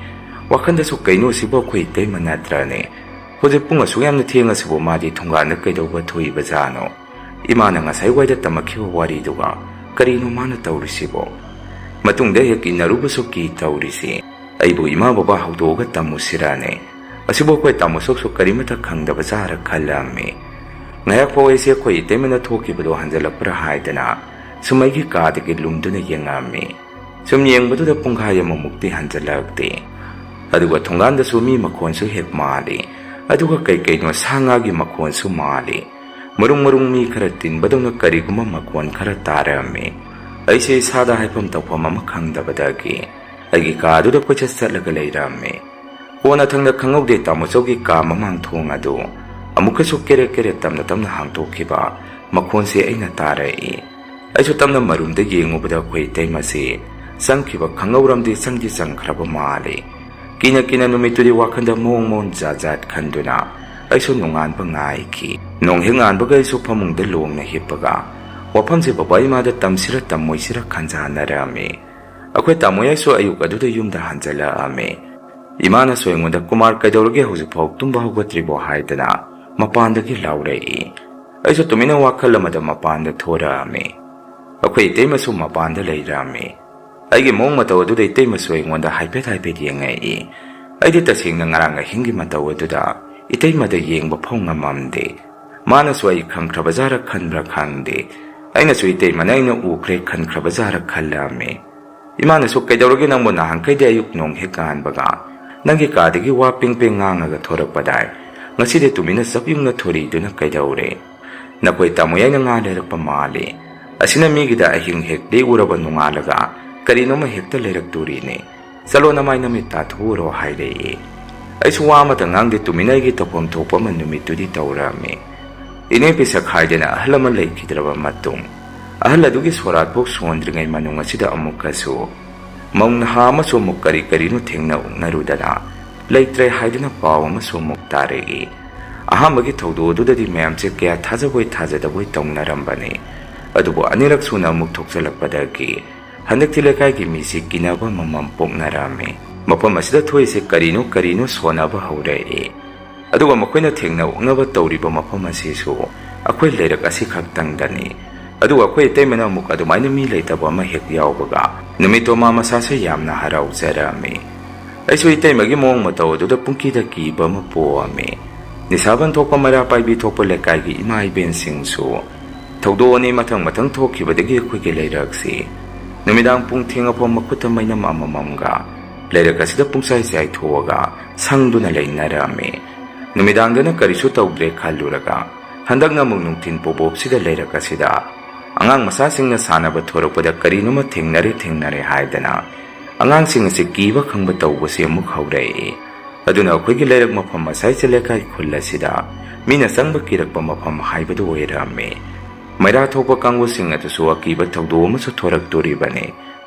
ꯋꯥꯈꯜꯗꯁꯨ, "ꯀꯩꯅꯣ, ꯁꯤꯕꯨ ꯑꯩꯈꯣꯏ ꯏꯇꯩꯃ ꯅꯠꯇ꯭ꯔꯅꯦ? ꯍꯧꯖꯤꯛ ꯄꯨꯡ ꯑꯁꯨꯛ ꯌꯥꯝꯅ ꯊꯦꯡꯉꯁꯤꯕꯨ ꯃꯥꯗꯤ ꯊꯣꯡꯒꯥꯜꯗ ꯀꯩꯗꯧꯕ ꯊꯣꯛꯏꯕꯖꯥꯠꯅꯣ? ꯏꯃꯥꯅ ꯉꯁꯥꯏ ꯋꯥꯏꯗ ꯇꯝꯃꯛꯈꯤꯕ ꯋꯥꯔꯤꯗꯨꯒ ꯀꯔꯤꯅꯣ ꯃꯥꯅ ꯇꯧꯔꯤꯁꯤꯕꯣ? ꯃꯇꯨꯡꯗ ꯍꯦꯛ ꯏꯟꯅꯔꯨꯕꯁꯨ ꯀꯤ ꯇꯧꯔꯤꯁꯤ꯫ ꯑꯩꯕꯨ ꯏꯃꯥ ꯕꯕꯥ ꯍꯧꯗꯣꯛꯑꯒ ꯇꯝꯃꯨꯁꯤꯔꯅꯦ? ꯑꯁꯤꯕꯨ ꯑꯩꯈꯣꯏ ꯇꯥꯃꯣ ꯆꯧꯁꯨ ꯀꯔꯤꯃꯇ ꯈꯪꯗꯕ ꯖꯥꯔ ꯈꯜꯂꯝꯃꯤ꯫ ꯉꯥꯏꯍꯥꯛ ꯐꯥꯎ ꯑꯩꯁꯦ ꯑꯩꯈꯣꯏ ꯏꯇꯩꯃꯅ ꯊꯣꯛꯈꯤꯕꯗꯣ ꯍꯟꯖꯜꯂꯛꯄ꯭ꯔꯥ ꯍꯥꯏꯗꯅ ꯁꯨꯝ ꯑꯩꯒꯤ ꯀꯥꯗꯒꯤ ꯂꯨꯝꯗꯨꯅ ꯌꯦꯡꯉꯝꯃꯤ꯫ ꯁꯨꯝ ꯌꯦꯡꯕꯗꯨꯗ ꯄꯨꯡꯈꯥꯏ ꯑꯃꯃꯨꯛꯇꯤ ꯍꯟꯖꯜꯂꯛꯇꯦ꯫ ꯑꯗꯨꯒ ꯊꯣꯡꯒꯥꯟꯗꯁꯨ ꯃꯤ ꯃꯈꯣꯟꯁꯨ ꯍꯦꯛ ꯃꯥꯜꯂꯤ꯫ ꯑꯗꯨꯒ ꯀꯩ ꯀꯩꯅꯣ ꯁꯥ ꯉꯥꯒꯤ ꯃꯈꯣꯟꯁꯨ ꯃꯥꯜꯂꯤ꯫ ꯃꯔꯨꯡ ꯃꯔꯨꯡ ꯃꯤ ꯈꯔ ꯇꯤꯟꯕꯗꯧꯅ ꯀꯔꯤꯒꯨꯝꯕ ꯃꯈꯣꯟ ꯈꯔ ꯇꯥꯔꯝꯃꯤ꯫ ꯑꯩꯁꯦ ꯏꯁꯥꯗ ꯍꯥꯏꯐꯝ ꯇꯧꯐꯝ ꯑꯃ ꯈꯪꯗꯕꯗꯒꯤ ꯑꯩꯒꯤ ꯀꯥꯗꯨꯗ ꯀꯣꯏꯆꯠ ꯆꯠꯂꯒ ꯂꯩꯔꯝꯃꯤ꯫ ꯀꯣꯟꯅꯊꯪꯗ ꯈꯪꯍꯧꯗꯦ ꯇꯥꯃꯣꯆꯧꯒꯤ ꯀꯥ ꯃꯃꯥꯡ ꯊꯣꯡ ꯑꯗꯨ ꯑꯃꯨꯛꯀꯁꯨ ꯀꯦꯔꯦ ꯀꯦꯔꯦ ꯇꯞꯅ ꯇꯞꯅ ꯍꯥꯡꯇꯣꯛꯈꯤꯕ ꯃꯈꯣꯟꯁꯦ ꯑꯩꯅ ꯇꯥꯔꯛꯏ꯫ ꯑꯩꯁꯨ ꯇꯞꯅ ꯃꯔꯨꯝꯗ ꯌꯦꯡꯉꯨꯕꯗ ꯑꯩꯈꯣꯏ ꯏꯇꯩꯃꯁꯤ ꯆꯪꯈꯤꯕ ꯈꯪꯍꯧꯔꯝꯗꯦ, ꯆꯪꯗꯤ ꯆꯪꯈ꯭ꯔꯕ ꯃꯥꯜꯂꯤ꯫ ꯀꯤꯅ ꯀꯤꯅ ꯅꯨꯃꯤꯠꯇꯨꯗꯤ ꯋꯥꯈꯜꯗ ꯃꯑꯣꯡ ꯃꯑꯣꯡ ꯖꯥꯠ ꯖꯥꯠ ꯈꯟꯗꯨꯅ ꯑꯩꯁꯨ ꯅꯣꯡꯉꯥꯟꯕ ꯉꯥꯏꯈꯤ꯫ ꯅꯣꯡ ꯍꯦꯛ ꯉꯥꯟꯕꯒ ꯑꯩꯁꯨ ꯐꯃꯨꯡꯗ ꯂꯣꯡꯅ ꯍꯤꯞꯄꯒ ꯋꯥꯐꯝꯁꯦ ꯕꯕꯥ ꯏꯃꯥꯗ ꯇꯝꯁꯤꯔ ꯇꯝꯃꯣꯏꯁꯤꯔ ꯈꯟꯖꯥꯟꯅꯔꯝꯃꯤ꯫ ꯑꯩꯈꯣꯏ ꯇꯥꯃꯣ ꯌꯥꯏꯁꯨ ꯑꯌꯨꯛ ꯑꯗꯨꯗ ꯌꯨꯝꯗ ꯍꯟꯖꯜꯂꯛꯑꯝꯃꯤ꯫ ꯏꯃꯥꯅꯁꯨ ꯑꯩꯉꯣꯟꯗ, "ꯀꯨꯃꯥꯔ, ꯀꯩꯗꯧꯔꯒꯦ ꯍꯧꯖꯤꯛꯐꯥꯎ ꯇꯨꯝꯕ ꯍꯧꯒꯠꯇ꯭ꯔꯤꯕꯣ?" ꯍꯥꯏꯗꯅ ꯃꯄꯥꯟꯗꯒꯤ ꯂꯥꯎꯔꯛꯏ꯫ ꯑꯩꯁꯨ ꯇꯨꯃꯤꯟꯅ ꯋꯥꯈꯜ ꯑꯃꯗ ꯃꯄꯥꯟꯗ ꯊꯣꯔꯛꯑꯝꯃꯤ꯫ ꯑꯩꯈꯣꯏ ꯏꯇꯩꯃꯁꯨ ꯃꯄꯥꯟꯗ ꯂꯩꯔꯝꯃꯤ꯫ ꯑꯩꯒꯤ ꯃꯑꯣꯡ ꯃꯇꯧ ꯑꯗꯨꯗ ꯏꯇꯩꯃꯁꯨ ꯑꯩꯉꯣꯟꯗ ꯍꯥꯏꯐꯦꯠ ꯍꯥꯏꯐꯦꯠ ꯌꯦꯡꯉꯛꯏ꯫ ꯑꯩꯗꯤ ꯇꯁꯦꯡꯅ ꯉꯔꯥꯡ ꯑꯍꯤꯡꯒꯤ ꯃꯇꯧ ꯑꯗꯨꯗ ꯏꯇꯩꯃꯗ ꯌꯦꯡꯕ ꯐꯥꯎ ꯉꯝꯃꯝꯗꯦ꯫ ꯃꯥꯅꯁꯨ ꯑꯩ ꯈꯪꯈ꯭ꯔꯕ ꯖꯥꯔ ꯈꯟꯕ꯭ꯔꯥ ꯈꯪꯗꯦ, ꯑꯩꯅꯁꯨ ꯏꯇꯩꯃꯅ ꯑꯩꯅ ꯎꯈ꯭ꯔꯦ ꯈꯟꯈ꯭ꯔꯕ ꯖꯥꯔ ꯈꯜꯂꯝꯃꯤ꯫ ꯏꯃꯥꯅꯁꯨ, "ꯀꯩꯗꯧꯔꯒꯦ ꯅꯪꯕꯨ? ꯅꯍꯥꯟꯈꯩꯗꯤ ꯑꯌꯨꯛ ꯅꯣꯡ ꯍꯦꯛ ꯉꯥꯟꯕꯒ ꯅꯪꯒꯤ ꯀꯥꯗꯒꯤ ꯋꯥ ꯄꯦꯡ ꯄꯦꯡ ꯉꯥꯡꯉꯒ ꯊꯣꯔꯛꯄꯗꯥꯏ, ꯉꯁꯤꯗꯤ ꯇꯨꯃꯤꯟꯅ ꯆꯞ ꯌꯨꯡꯅ ꯊꯣꯔꯤꯗꯨꯅ ꯀꯩꯗꯧꯔꯦ? ꯅꯈꯣꯏ ꯇꯥꯃꯣ ꯌꯥꯏꯅ ꯉꯥ ꯂꯩꯔꯛꯄ ꯃꯥꯜꯂꯤ꯫ ꯑꯁꯤꯅ ꯃꯤꯒꯤꯗ ꯑꯍꯤꯡ ꯍꯦꯛ ꯂꯦꯛꯎꯔꯕ ꯅꯣꯡꯉꯥꯜꯂꯒ ꯀꯔꯤꯅꯣꯃ ꯍꯦꯛꯇ ꯂꯩꯔꯛꯇꯣꯔꯤꯅꯦ꯫ ꯆꯠꯂꯣ, ꯅꯃꯥꯏ ꯅꯃꯤꯠ ꯇꯥꯊꯣꯛꯎꯔꯣ," ꯍꯥꯏꯔꯛꯏ꯫ ꯑꯩꯁꯨ ꯋꯥ ꯑꯃꯇ ꯉꯥꯡꯗꯦ, ꯇꯨꯃꯤꯟꯅ ꯑꯩꯒꯤ ꯇꯧꯐꯝ ꯊꯣꯛꯄ ꯑꯃ ꯅꯨꯃꯤꯠꯇꯨꯗꯤ ꯇꯧꯔꯝꯃꯤ꯫ ꯏꯅꯦ ꯄꯤꯁꯛ ꯍꯥꯏꯗꯅ ꯑꯍꯜ ꯑꯃ ꯂꯩꯈꯤꯗ꯭ꯔꯕ ꯃꯇꯨꯡ, ꯑꯍꯜ ꯑꯗꯨꯒꯤ ꯁꯣꯔꯥꯠꯐꯥꯎ ꯁꯣꯟꯗ꯭ꯔꯤꯉꯩ ꯃꯅꯨꯡ ꯑꯁꯤꯗ ꯑꯃꯨꯛꯀꯁꯨ ꯃꯧ ꯅꯍꯥ ꯑꯃꯁꯨ ꯑꯃꯨꯛ ꯀꯔꯤ ꯀꯔꯤꯅꯣ ꯊꯦꯡꯅ ꯎꯛꯅꯔꯨꯗꯅ ꯂꯩꯇ꯭ꯔꯦ ꯍꯥꯏꯗꯨꯅ ꯄꯥꯎ ꯑꯃꯁꯨ ꯑꯃꯨꯛ ꯇꯥꯔꯛꯏ꯫ ꯑꯍꯥꯟꯕꯒꯤ ꯊꯧꯗꯣꯛ ꯑꯗꯨꯗꯗꯤ ꯃꯌꯥꯝꯁꯦ ꯀꯌꯥ ꯊꯥꯖꯕꯣꯏ ꯊꯥꯖꯗꯕꯣꯏ ꯇꯧꯅꯔꯝꯕꯅꯤ꯫ ꯑꯗꯨꯕꯨ ꯑꯅꯤꯔꯛ ꯁꯨꯅ ꯑꯃꯨꯛ ꯊꯣꯛꯆꯜꯂꯛꯄꯗꯒꯤ ꯍꯟꯗꯛꯇꯤ ꯂꯩꯀꯥꯏꯒꯤ ꯃꯤꯁꯤ ꯀꯤꯅꯕ ꯑꯃꯃꯝ ꯄꯣꯛꯅꯔꯝꯃꯤ꯫ ꯃꯐꯝ ꯑꯁꯤꯗ ꯊꯣꯛꯏꯁꯦ ꯀꯔꯤꯅꯣ ꯀꯔꯤꯅꯣ ꯁꯣꯟꯅꯕ ꯍꯧꯔꯛꯏ꯫ ꯑꯗꯨꯒ ꯃꯈꯣꯏꯅ ꯊꯦꯡꯅ ꯎꯛꯅꯕ ꯇꯧꯔꯤꯕ ꯃꯐꯝ ꯑꯁꯤꯁꯨ ꯑꯩꯈꯣꯏ ꯂꯩꯔꯛ ꯑꯁꯤꯈꯛꯇꯪꯗꯅꯤ꯫ ꯑꯗꯨꯒ ꯑꯩꯈꯣꯏ ꯏꯇꯩꯃꯅ ꯑꯃꯨꯛ ꯑꯗꯨꯃꯥꯏꯅ ꯃꯤ ꯂꯩꯇꯕ ꯑꯃ ꯍꯦꯛ ꯌꯥꯎꯕꯒ ꯅꯨꯃꯤꯠꯇꯣ ꯃꯥ ꯃꯁꯥꯁꯦ ꯌꯥꯝꯅ ꯍꯔꯥꯎꯖꯔꯝꯃꯤ꯫ ꯑꯩꯁꯨ ꯏꯇꯩꯃꯒꯤ ꯃꯑꯣꯡ ꯃꯇꯧ ꯑꯗꯨꯗ ꯄꯨꯡꯀꯤꯗ ꯀꯤꯕ ꯑꯃ ꯄꯣꯛꯑꯝꯃꯤ꯫ ꯅꯤꯁꯥꯕꯟ ꯊꯣꯛꯄ, ꯃꯩꯔꯥ ꯄꯥꯏꯕꯤ ꯊꯣꯛꯄ ꯂꯩꯀꯥꯏꯒꯤ ꯏꯃꯥ ꯏꯕꯦꯟꯁꯤꯡꯁꯨ ꯊꯧꯗꯣꯛ ꯑꯅꯤ ꯃꯊꯪ ꯃꯊꯪ ꯊꯣꯛꯈꯤꯕꯗꯒꯤ ꯑꯩꯈꯣꯏꯒꯤ ꯂꯩꯔꯛꯁꯤ ꯅꯨꯃꯤꯗꯥꯡ ꯄꯨꯡ ꯊꯦꯡꯉꯐꯥꯎ ꯃꯈꯨꯠꯇ ꯃꯩꯅꯝ ꯑꯃꯃꯝꯒ ꯂꯩꯔꯛ ꯑꯁꯤꯗ ꯄꯨꯡꯆꯥꯏ ꯆꯥꯏꯊꯣꯛꯑꯒ ꯁꯪꯗꯨꯅ ꯂꯩꯅꯔꯝꯃꯤ꯫ ꯅꯨꯃꯤꯗꯥꯡꯗꯅ ꯀꯔꯤꯁꯨ ꯇꯧꯗ꯭ꯔꯦ ꯈꯜꯂꯨꯔꯒ, ꯍꯟꯗꯛꯅ ꯑꯃꯨꯛ ꯅꯨꯡꯊꯤꯟ ꯄꯣꯕꯣꯞꯁꯤꯗ ꯂꯩꯔꯛ ꯑꯁꯤꯗ ꯑꯉꯥꯡ ꯃꯆꯥꯁꯤꯡꯅ ꯁꯥꯟꯅꯕ ꯊꯣꯔꯛꯄꯗ ꯀꯔꯤꯅꯣꯃ ꯊꯦꯡꯅꯔꯦ ꯊꯦꯡꯅꯔꯦ ꯍꯥꯏꯗꯅ ꯑꯉꯥꯡꯁꯤꯡ ꯑꯁꯤ ꯀꯤꯕ ꯈꯪꯕ ꯇꯧꯕꯁꯤ ꯑꯃꯨꯛ ꯍꯧꯔꯛꯏ꯫ ꯑꯗꯨꯅ ꯑꯩꯈꯣꯏꯒꯤ ꯂꯩꯔꯛ ꯃꯐꯝ ꯑꯁꯥꯏꯁꯦ ꯂꯩꯀꯥꯏ ꯈꯨꯜ ꯑꯁꯤꯗ ꯃꯤꯅ ꯆꯪꯕ ꯀꯤꯔꯛꯄ ꯃꯐꯝ ꯍꯥꯏꯕꯗꯨ ꯑꯣꯏꯔꯝꯃꯤ꯫ ꯃꯩꯔꯥ ꯊꯣꯛꯄ ꯀꯥꯡꯕꯨꯁꯤꯡ ꯑꯗꯨꯁꯨ ꯑꯀꯤꯕ ꯊꯧꯗꯣꯛ ꯑꯃꯁꯨ ꯊꯣꯔꯛꯇꯣꯔꯤꯕꯅꯤ꯫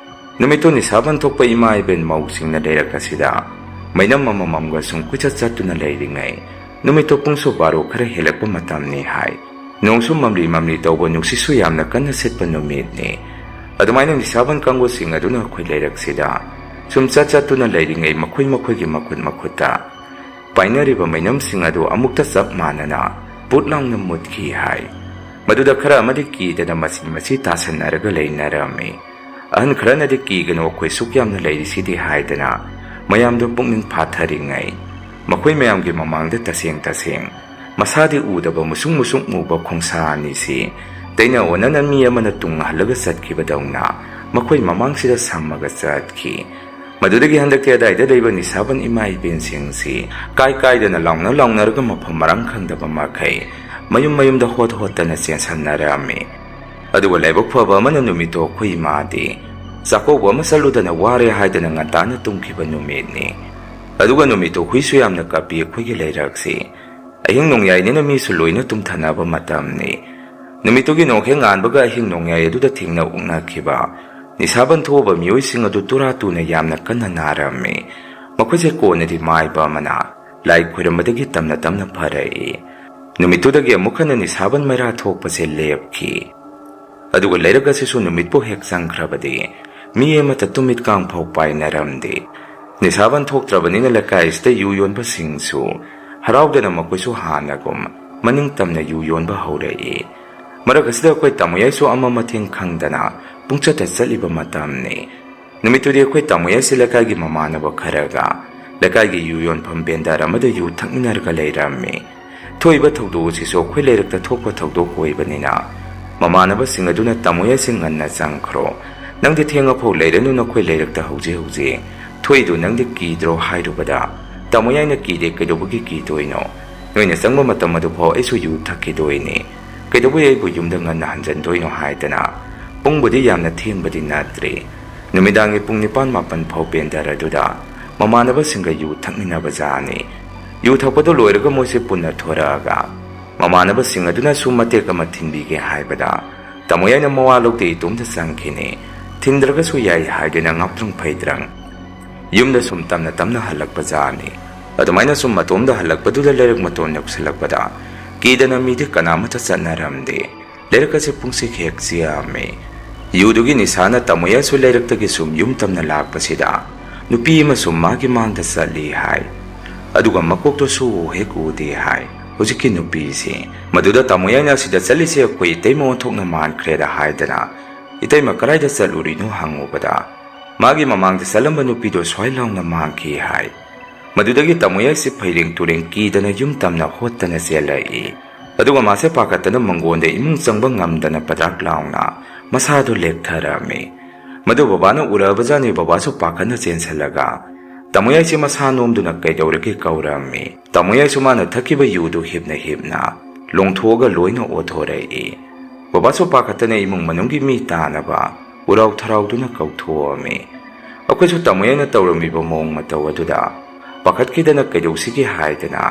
ꯅꯨꯃꯤꯠꯇꯨ ꯅꯤꯁꯥꯕꯟ ꯊꯣꯛꯄ ꯏꯃꯥ ꯏꯕꯦꯟ ꯃꯧꯁꯤꯡꯅ ꯂꯩꯔꯛ ꯑꯁꯤꯗ ꯃꯩꯅꯝ ꯑꯃꯃꯝꯒ ꯁꯨꯝ ꯀꯨꯏꯆꯠ ꯆꯠꯇꯨꯅ ꯂꯩꯔꯤꯉꯩ, ꯅꯨꯃꯤꯠꯇꯨ ꯄꯨꯡꯁꯨ ꯕꯥꯔꯣ ꯈꯔ ꯍꯦꯜꯂꯛꯄ ꯃꯇꯝꯅꯤ ꯍꯥꯏ꯫ ꯅꯣꯡꯁꯨ ꯃꯝꯂꯤ ꯃꯝꯂꯤ ꯇꯧꯕ, ꯅꯨꯡꯁꯤꯠꯁꯨ ꯌꯥꯝꯅ ꯀꯟꯅ ꯁꯤꯠꯄ ꯅꯨꯃꯤꯠꯅꯤ꯫ ꯑꯗꯨꯃꯥꯏꯅ ꯅꯤꯁꯥꯕꯟ ꯀꯥꯡꯕꯨꯁꯤꯡ ꯑꯗꯨꯅ ꯑꯩꯈꯣꯏ ꯂꯩꯔꯛꯁꯤꯗ ꯁꯨꯝ ꯆꯠ ꯆꯠꯇꯨꯅ ꯂꯩꯔꯤꯉꯩ, ꯃꯈꯣꯏ ꯃꯈꯣꯏꯒꯤ ꯃꯈꯨꯠ ꯃꯈꯨꯠꯇ ꯄꯥꯏꯅꯔꯤꯕ ꯃꯩꯅꯝꯁꯤꯡ ꯑꯗꯨ ꯑꯃꯨꯛꯇ ꯆꯞ ꯃꯥꯟꯅꯅ ꯄꯨꯠ ꯂꯥꯎꯅ ꯃꯨꯠꯈꯤ ꯍꯥꯏ꯫ ꯃꯗꯨꯗ ꯈꯔ ꯑꯃꯗꯤ ꯀꯤꯗꯅ ꯃꯆꯤ ꯃꯆꯤ ꯇꯥꯁꯟꯅꯔꯒ ꯂꯩꯅꯔꯝꯃꯤ꯫ ꯑꯍꯟ ꯈꯔꯅꯗꯤ "ꯀꯤꯒꯅꯨ, ꯑꯩꯈꯣꯏ ꯁꯨꯛ ꯌꯥꯝꯅ ꯂꯩꯔꯤꯁꯤꯗꯤ" ꯍꯥꯏꯗꯅ ꯃꯌꯥꯝꯗꯨ ꯄꯨꯛꯅꯤꯡ ꯐꯥꯊꯔꯤꯉꯩ, ꯃꯈꯣꯏ ꯃꯌꯥꯝꯒꯤ ꯃꯃꯥꯡꯗ ꯇꯁꯦꯡ ꯇꯁꯦꯡ ꯃꯁꯥꯗꯤ ꯎꯗꯕ ꯃꯨꯁꯨꯛ ꯃꯨꯁꯨꯛ ꯃꯨꯕ ꯈꯣꯡꯁꯥ ꯑꯅꯤꯁꯤ ꯇꯩꯅ ꯑꯣꯟꯅꯅ ꯃꯤ ꯑꯃꯅ ꯇꯨꯡ ꯍꯜꯂꯒ ꯆꯠꯈꯤꯕꯗꯧꯅ ꯃꯈꯣꯏ ꯃꯃꯥꯡꯁꯤꯗ ꯁꯝꯃꯒ ꯆꯠꯈꯤ꯫ ꯃꯗꯨꯗꯒꯤ ꯍꯟꯗꯛꯇꯤ ꯑꯗꯥꯏꯗ ꯂꯩꯕ ꯅꯤꯁꯥꯕꯟ ꯏꯃꯥ ꯏꯕꯦꯟꯁꯤꯡꯁꯤ ꯀꯥꯏ ꯀꯥꯏꯗꯅ ꯂꯥꯎꯅ ꯂꯥꯎꯅꯔꯒ ꯃꯐꯝ ꯃꯔꯥꯡ ꯈꯪꯗꯕ ꯃꯈꯩ ꯃꯌꯨꯝ ꯃꯌꯨꯝꯗ ꯍꯣꯠ ꯍꯣꯠꯇꯅ ꯆꯦꯟꯁꯟꯅꯔꯝꯃꯤ꯫ ꯑꯗꯨꯒ ꯂꯥꯏꯕꯛ ꯐꯕ ꯑꯃꯅ ꯅꯨꯃꯤꯠꯇꯣ ꯑꯩꯈꯣꯏ ꯏꯃꯥꯗꯤ ꯆꯥꯛꯀꯧꯕ ꯑꯃ ꯆꯠꯂꯨꯗꯅ ꯋꯥꯔꯦ ꯍꯥꯏꯗꯅ ꯉꯟꯇꯥꯅ ꯇꯨꯝꯈꯤꯕ ꯅꯨꯃꯤꯠꯅꯤ꯫ ꯑꯗꯨꯒ ꯅꯨꯃꯤꯠꯇꯨ ꯍꯨꯏꯁꯨ ꯌꯥꯝꯅ ꯀꯥꯞꯄꯤ ꯑꯩꯈꯣꯏꯒꯤ ꯂꯩꯔꯛꯁꯤ꯫ ꯑꯍꯤꯡ ꯅꯣꯡꯌꯥꯏꯅꯤꯅ ꯃꯤꯁꯨ ꯂꯣꯏꯅ ꯇꯨꯝꯊꯅꯕ ꯃꯇꯝꯅꯤ꯫ ꯅꯨꯃꯤꯠꯇꯨꯒꯤ ꯅꯣꯡꯍꯦꯛ ꯉꯥꯟꯕꯒ ꯑꯍꯤꯡ ꯅꯣꯡꯌꯥꯏ ꯑꯗꯨꯗ ꯊꯦꯡꯅ ꯑꯣꯛꯅꯈꯤꯕ ꯅꯤꯁꯥꯕꯟ ꯊꯣꯛꯑꯕ ꯃꯤꯑꯣꯏꯁꯤꯡ ꯑꯗꯨ ꯇꯨꯔꯥ ꯇꯨꯅ ꯌꯥꯝꯅ ꯀꯟꯅ ꯅꯥꯔꯝꯃꯤ꯫ ꯃꯈꯣꯏꯁꯦ ꯀꯣꯟꯅꯗꯤ ꯃꯥꯏꯕ ꯑꯃꯅ ꯂꯥꯏ ꯈꯣꯏꯔꯝꯕꯗꯒꯤ ꯇꯝꯅ ꯇꯝꯅ ꯐꯔꯛꯏ꯫ ꯅꯨꯃꯤꯠꯇꯨꯗꯒꯤ ꯑꯃꯨꯛ ꯍꯟꯅ ꯅꯤꯁꯥꯕꯟ ꯃꯩꯔꯥ ꯊꯣꯛꯄꯁꯦ ꯂꯦꯞꯈꯤ꯫ ꯑꯗꯨꯒ ꯂꯩꯔꯛ ꯑꯁꯤꯁꯨ ꯅꯨꯃꯤꯠꯄꯨ ꯍꯦꯛ ꯆꯪꯈ꯭ꯔꯕꯗꯤ ꯃꯤ ꯑꯃꯠꯇ ꯇꯨꯃꯤꯠ ꯀꯥꯡ ꯐꯥꯎ ꯄꯥꯏꯅꯔꯝꯗꯦ꯫ ꯅꯤꯁꯥꯕꯟ ꯊꯣꯛꯇ꯭ꯔꯕꯅꯤꯅ ꯂꯩꯀꯥꯏ ꯑꯁꯤꯗ ꯌꯨ ꯌꯣꯟꯕꯁꯤꯡꯁꯨ ꯍꯔꯥꯎꯗꯅ ꯃꯈꯣꯏꯁꯨ ꯍꯥꯟꯅꯒꯨꯝ ꯃꯅꯤꯡ ꯇꯝꯅ ꯌꯨ ꯌꯣꯟꯕ ꯍꯧꯔꯛꯏ꯫ ꯃꯔꯛ ꯑꯁꯤꯗ ꯑꯩꯈꯣꯏ ꯇꯥꯃꯣꯌꯥꯏꯁꯨ ꯑꯃ ꯃꯊꯦꯡ ꯈꯪꯗꯅ ꯄꯨꯡꯆꯠꯇ ꯆꯠꯂꯤꯕ ꯃꯇꯝꯅꯤ꯫ ꯅꯨꯃꯤꯠꯇꯨꯗꯤ ꯑꯩꯈꯣꯏ ꯇꯥꯃꯣ ꯌꯥꯏꯁꯤ ꯂꯩꯀꯥꯏꯒꯤ ꯃꯃꯥꯟꯅꯕ ꯈꯔꯒ ꯂꯩꯀꯥꯏꯒꯤ ꯌꯨ ꯌꯣꯟꯐꯝ ꯕꯦꯟꯗꯔ ꯑꯃꯗ ꯌꯨ ꯊꯛꯃꯤꯟꯅꯔꯒ ꯂꯩꯔꯝꯃꯤ꯫ ꯊꯣꯛꯏꯕ ꯊꯧꯗꯣꯛ ꯑꯁꯤꯁꯨ ꯑꯩꯈꯣꯏ ꯂꯩꯔꯛꯇ ꯊꯣꯛꯄ ꯊꯧꯗꯣꯛ ꯑꯣꯏꯕꯅꯤꯅ ꯃꯃꯥꯟꯅꯕꯁꯤꯡ ꯑꯗꯨꯅ ꯇꯥꯃꯣ ꯌꯥꯏꯁꯤ ꯉꯟꯅ ꯆꯪꯈ꯭ꯔꯣ, ꯅꯪꯗꯤ ꯊꯦꯡꯉꯐꯥꯎ ꯂꯩꯔꯅꯨ ꯅꯈꯣꯏ ꯂꯩꯔꯛꯇ ꯍꯧꯖꯤꯛ ꯍꯧꯖꯤꯛ, ꯊꯣꯛꯏꯗꯨ ꯅꯪꯗꯤ ꯀꯤꯗ꯭ꯔꯣ ꯍꯥꯏꯔꯨꯕꯗ ꯇꯥꯃꯣ ꯌꯥꯏꯅ ꯀꯤꯗꯦ, ꯀꯩꯗꯧꯕꯒꯤ ꯀꯤꯗꯣꯏꯅꯣ? ꯅꯣꯏꯅ ꯆꯪꯕ ꯃꯇꯝ ꯑꯗꯨꯐꯥꯎ ꯑꯩꯁꯨ ꯌꯨ ꯊꯛꯈꯤꯗꯣꯏꯅꯤ, ꯀꯩꯗꯧꯕꯩ ꯑꯩꯕꯨ ꯌꯨꯝꯗ ꯉꯟꯅ ꯍꯟꯖꯟꯗꯣꯏꯅꯣ ꯍꯥꯏꯗꯅ ꯄꯨꯡꯕꯨꯗꯤ ꯌꯥꯝꯅ ꯊꯦꯡꯕꯗꯤ ꯅꯠꯇ꯭ꯔꯤ꯫ ꯅꯨꯃꯤꯗꯥꯡꯒꯤ ꯄꯨꯡ ꯅꯤꯄꯥꯟ ꯃꯥꯄꯟ ꯐꯥꯎ ꯕꯦꯟꯗꯔ ꯑꯗꯨꯗ ꯃꯃꯥꯟꯅꯕꯁꯤꯡꯒ ꯌꯨ ꯊꯛꯃꯤꯟꯅꯕ ꯖꯥꯠꯅꯤ꯫ ꯌꯨ ꯊꯛꯄꯗꯨ ꯂꯣꯏꯔꯒ ꯃꯣꯏꯁꯦ ꯄꯨꯟꯅ ꯊꯣꯔꯛꯑꯒ ꯃꯃꯥꯟꯅꯕꯁꯤꯡ ꯑꯗꯨꯅꯁꯨ ꯃꯇꯦꯛ ꯑꯃ ꯊꯤꯟꯕꯤꯒꯦ ꯍꯥꯏꯕꯗ ꯇꯥꯃꯣ ꯌꯥꯏꯅ ꯃꯋꯥ ꯂꯧꯗꯦ, ꯏꯇꯣꯝꯇ ꯆꯪꯈꯤꯅꯤ, ꯊꯤꯟꯗ꯭ꯔꯒꯁꯨ ꯌꯥꯏ ꯍꯥꯏꯗꯨꯅ ꯉꯥꯎꯇ꯭ꯔꯪ ꯐꯩꯗ꯭ꯔꯪ ꯌꯨꯝꯗ ꯁꯨꯝ ꯇꯝꯅ ꯇꯝꯅ ꯍꯜꯂꯛꯄ ꯖꯥꯠꯅꯤ꯫ ꯑꯗꯨꯃꯥꯏꯅ ꯁꯨꯝ ꯃꯇꯣꯝꯗ ꯍꯜꯂꯛꯄꯗꯨꯗ ꯂꯩꯔꯛ ꯃꯇꯣꯟ ꯌꯧꯁꯤꯜꯂꯛꯄꯗ ꯀꯤꯗꯅ ꯃꯤꯗꯤ ꯀꯅꯥꯃꯠꯇ ꯆꯠꯅꯔꯝꯗꯦ꯫ ꯂꯩꯔꯛ ꯑꯁꯤ ꯄꯨꯡꯁꯤꯛ ꯍꯦꯛ ꯆꯤꯛꯑꯝꯃꯤ꯫ ꯌꯨꯗꯨꯒꯤ ꯅꯤꯁꯥꯅ ꯇꯥꯃꯣ ꯌꯥꯏꯁꯨ ꯂꯩꯔꯛꯇꯒꯤ ꯁꯨꯝ ꯌꯨꯝ ꯇꯝꯅ ꯂꯥꯛꯄꯁꯤꯗ ꯅꯨꯄꯤ ꯑꯃꯁꯨ ꯃꯥꯒꯤ ꯃꯥꯡꯗ ꯆꯠꯂꯤ ꯍꯥꯏ꯫ ꯑꯗꯨꯒ ꯃꯀꯣꯛꯇꯣ ꯁꯨ ꯍꯦꯛ ꯎꯗꯦ ꯍꯥꯏ꯫ ꯍꯧꯖꯤꯛꯀꯤ ꯅꯨꯄꯤꯁꯤ, ꯃꯗꯨꯗ ꯇꯥꯃꯣ ꯌꯥꯏꯅ ꯑꯁꯤꯗ ꯆꯠꯂꯤꯁꯦ ꯑꯩꯈꯣꯏ ꯏꯇꯩꯃ ꯑꯣꯟꯊꯣꯛꯅ ꯃꯥꯟꯈ꯭ꯔꯦꯗ ꯍꯥꯏꯗꯅ ꯏꯇꯩꯃ ꯀꯗꯥꯏꯗ ꯆꯠꯂꯨꯔꯤꯅꯣ ꯍꯪꯉꯨꯕꯗ ꯃꯥꯒꯤ ꯃꯃꯥꯡꯗ ꯆꯠꯂꯝꯕ ꯅꯨꯄꯤꯗꯣ ꯁ꯭ꯋꯥꯏ ꯂꯥꯎꯅ ꯃꯥꯡꯈꯤ ꯍꯥꯏ꯫ ꯃꯗꯨꯗꯒꯤ ꯇꯥꯃꯣ ꯌꯥꯏꯁꯤ ꯐꯩꯔꯦꯡ ꯇꯨꯔꯦꯡ ꯀꯤꯗꯅ ꯌꯨꯝ ꯇꯝꯅ ꯍꯣꯠꯇꯅ ꯆꯦꯜꯂꯛꯏ꯫ ꯑꯗꯨꯒ ꯃꯥꯁꯦ ꯄꯥꯈꯠꯇꯅ ꯃꯪꯒꯣꯟꯗ ꯏꯃꯨꯡ ꯆꯪꯕ ꯉꯝꯗꯅ ꯄꯗ꯭ꯔꯥꯛ ꯂꯥꯎꯅ ꯃꯁꯥꯗꯨ ꯂꯦꯛꯊꯔꯝꯃꯤ꯫ ꯃꯗꯨ ꯕꯕꯥꯅ ꯎꯔꯛꯑꯕꯖꯥꯠꯅꯤ꯫ ꯕꯕꯥꯁꯨ ꯄꯥꯈꯠꯅ ꯆꯦꯟꯁꯤꯜꯂꯒ ꯇꯥꯃꯣ ꯌꯥꯏꯁꯤ ꯃꯁꯥ ꯅꯣꯝꯗꯨꯅ ꯀꯩꯗꯧꯔꯒꯦ ꯀꯧꯔꯝꯃꯤ꯫ ꯇꯥꯃꯣ ꯌꯥꯏꯁꯨ ꯃꯥꯅ ꯊꯛꯈꯤꯕ ꯌꯨꯗꯨ ꯍꯤꯞꯅ ꯍꯤꯞꯅ ꯂꯣꯡꯊꯣꯛꯑꯒ ꯂꯣꯏꯅ ꯑꯣꯊꯣꯔꯛꯏ꯫ ꯕꯕꯥꯁꯨ ꯄꯥꯈꯠꯇꯅ ꯏꯃꯨꯡ ꯃꯅꯨꯡꯒꯤ ꯃꯤ ꯇꯥꯅꯕ ꯎꯔꯥꯎ ꯊꯔꯥꯎꯗꯨꯅ ꯀꯧꯊꯣꯛꯑꯝꯃꯤ꯫ ꯑꯩꯈꯣꯏꯁꯨ ꯇꯥꯃꯣ ꯌꯥꯏꯅ ꯇꯧꯔꯝꯃꯤꯕ ꯃꯑꯣꯡ ꯃꯇꯧ ꯑꯗꯨꯗ ꯄꯥꯈꯠꯈꯤꯗꯅ ꯀꯩꯗꯧꯁꯤꯒꯦ ꯍꯥꯏꯗꯅ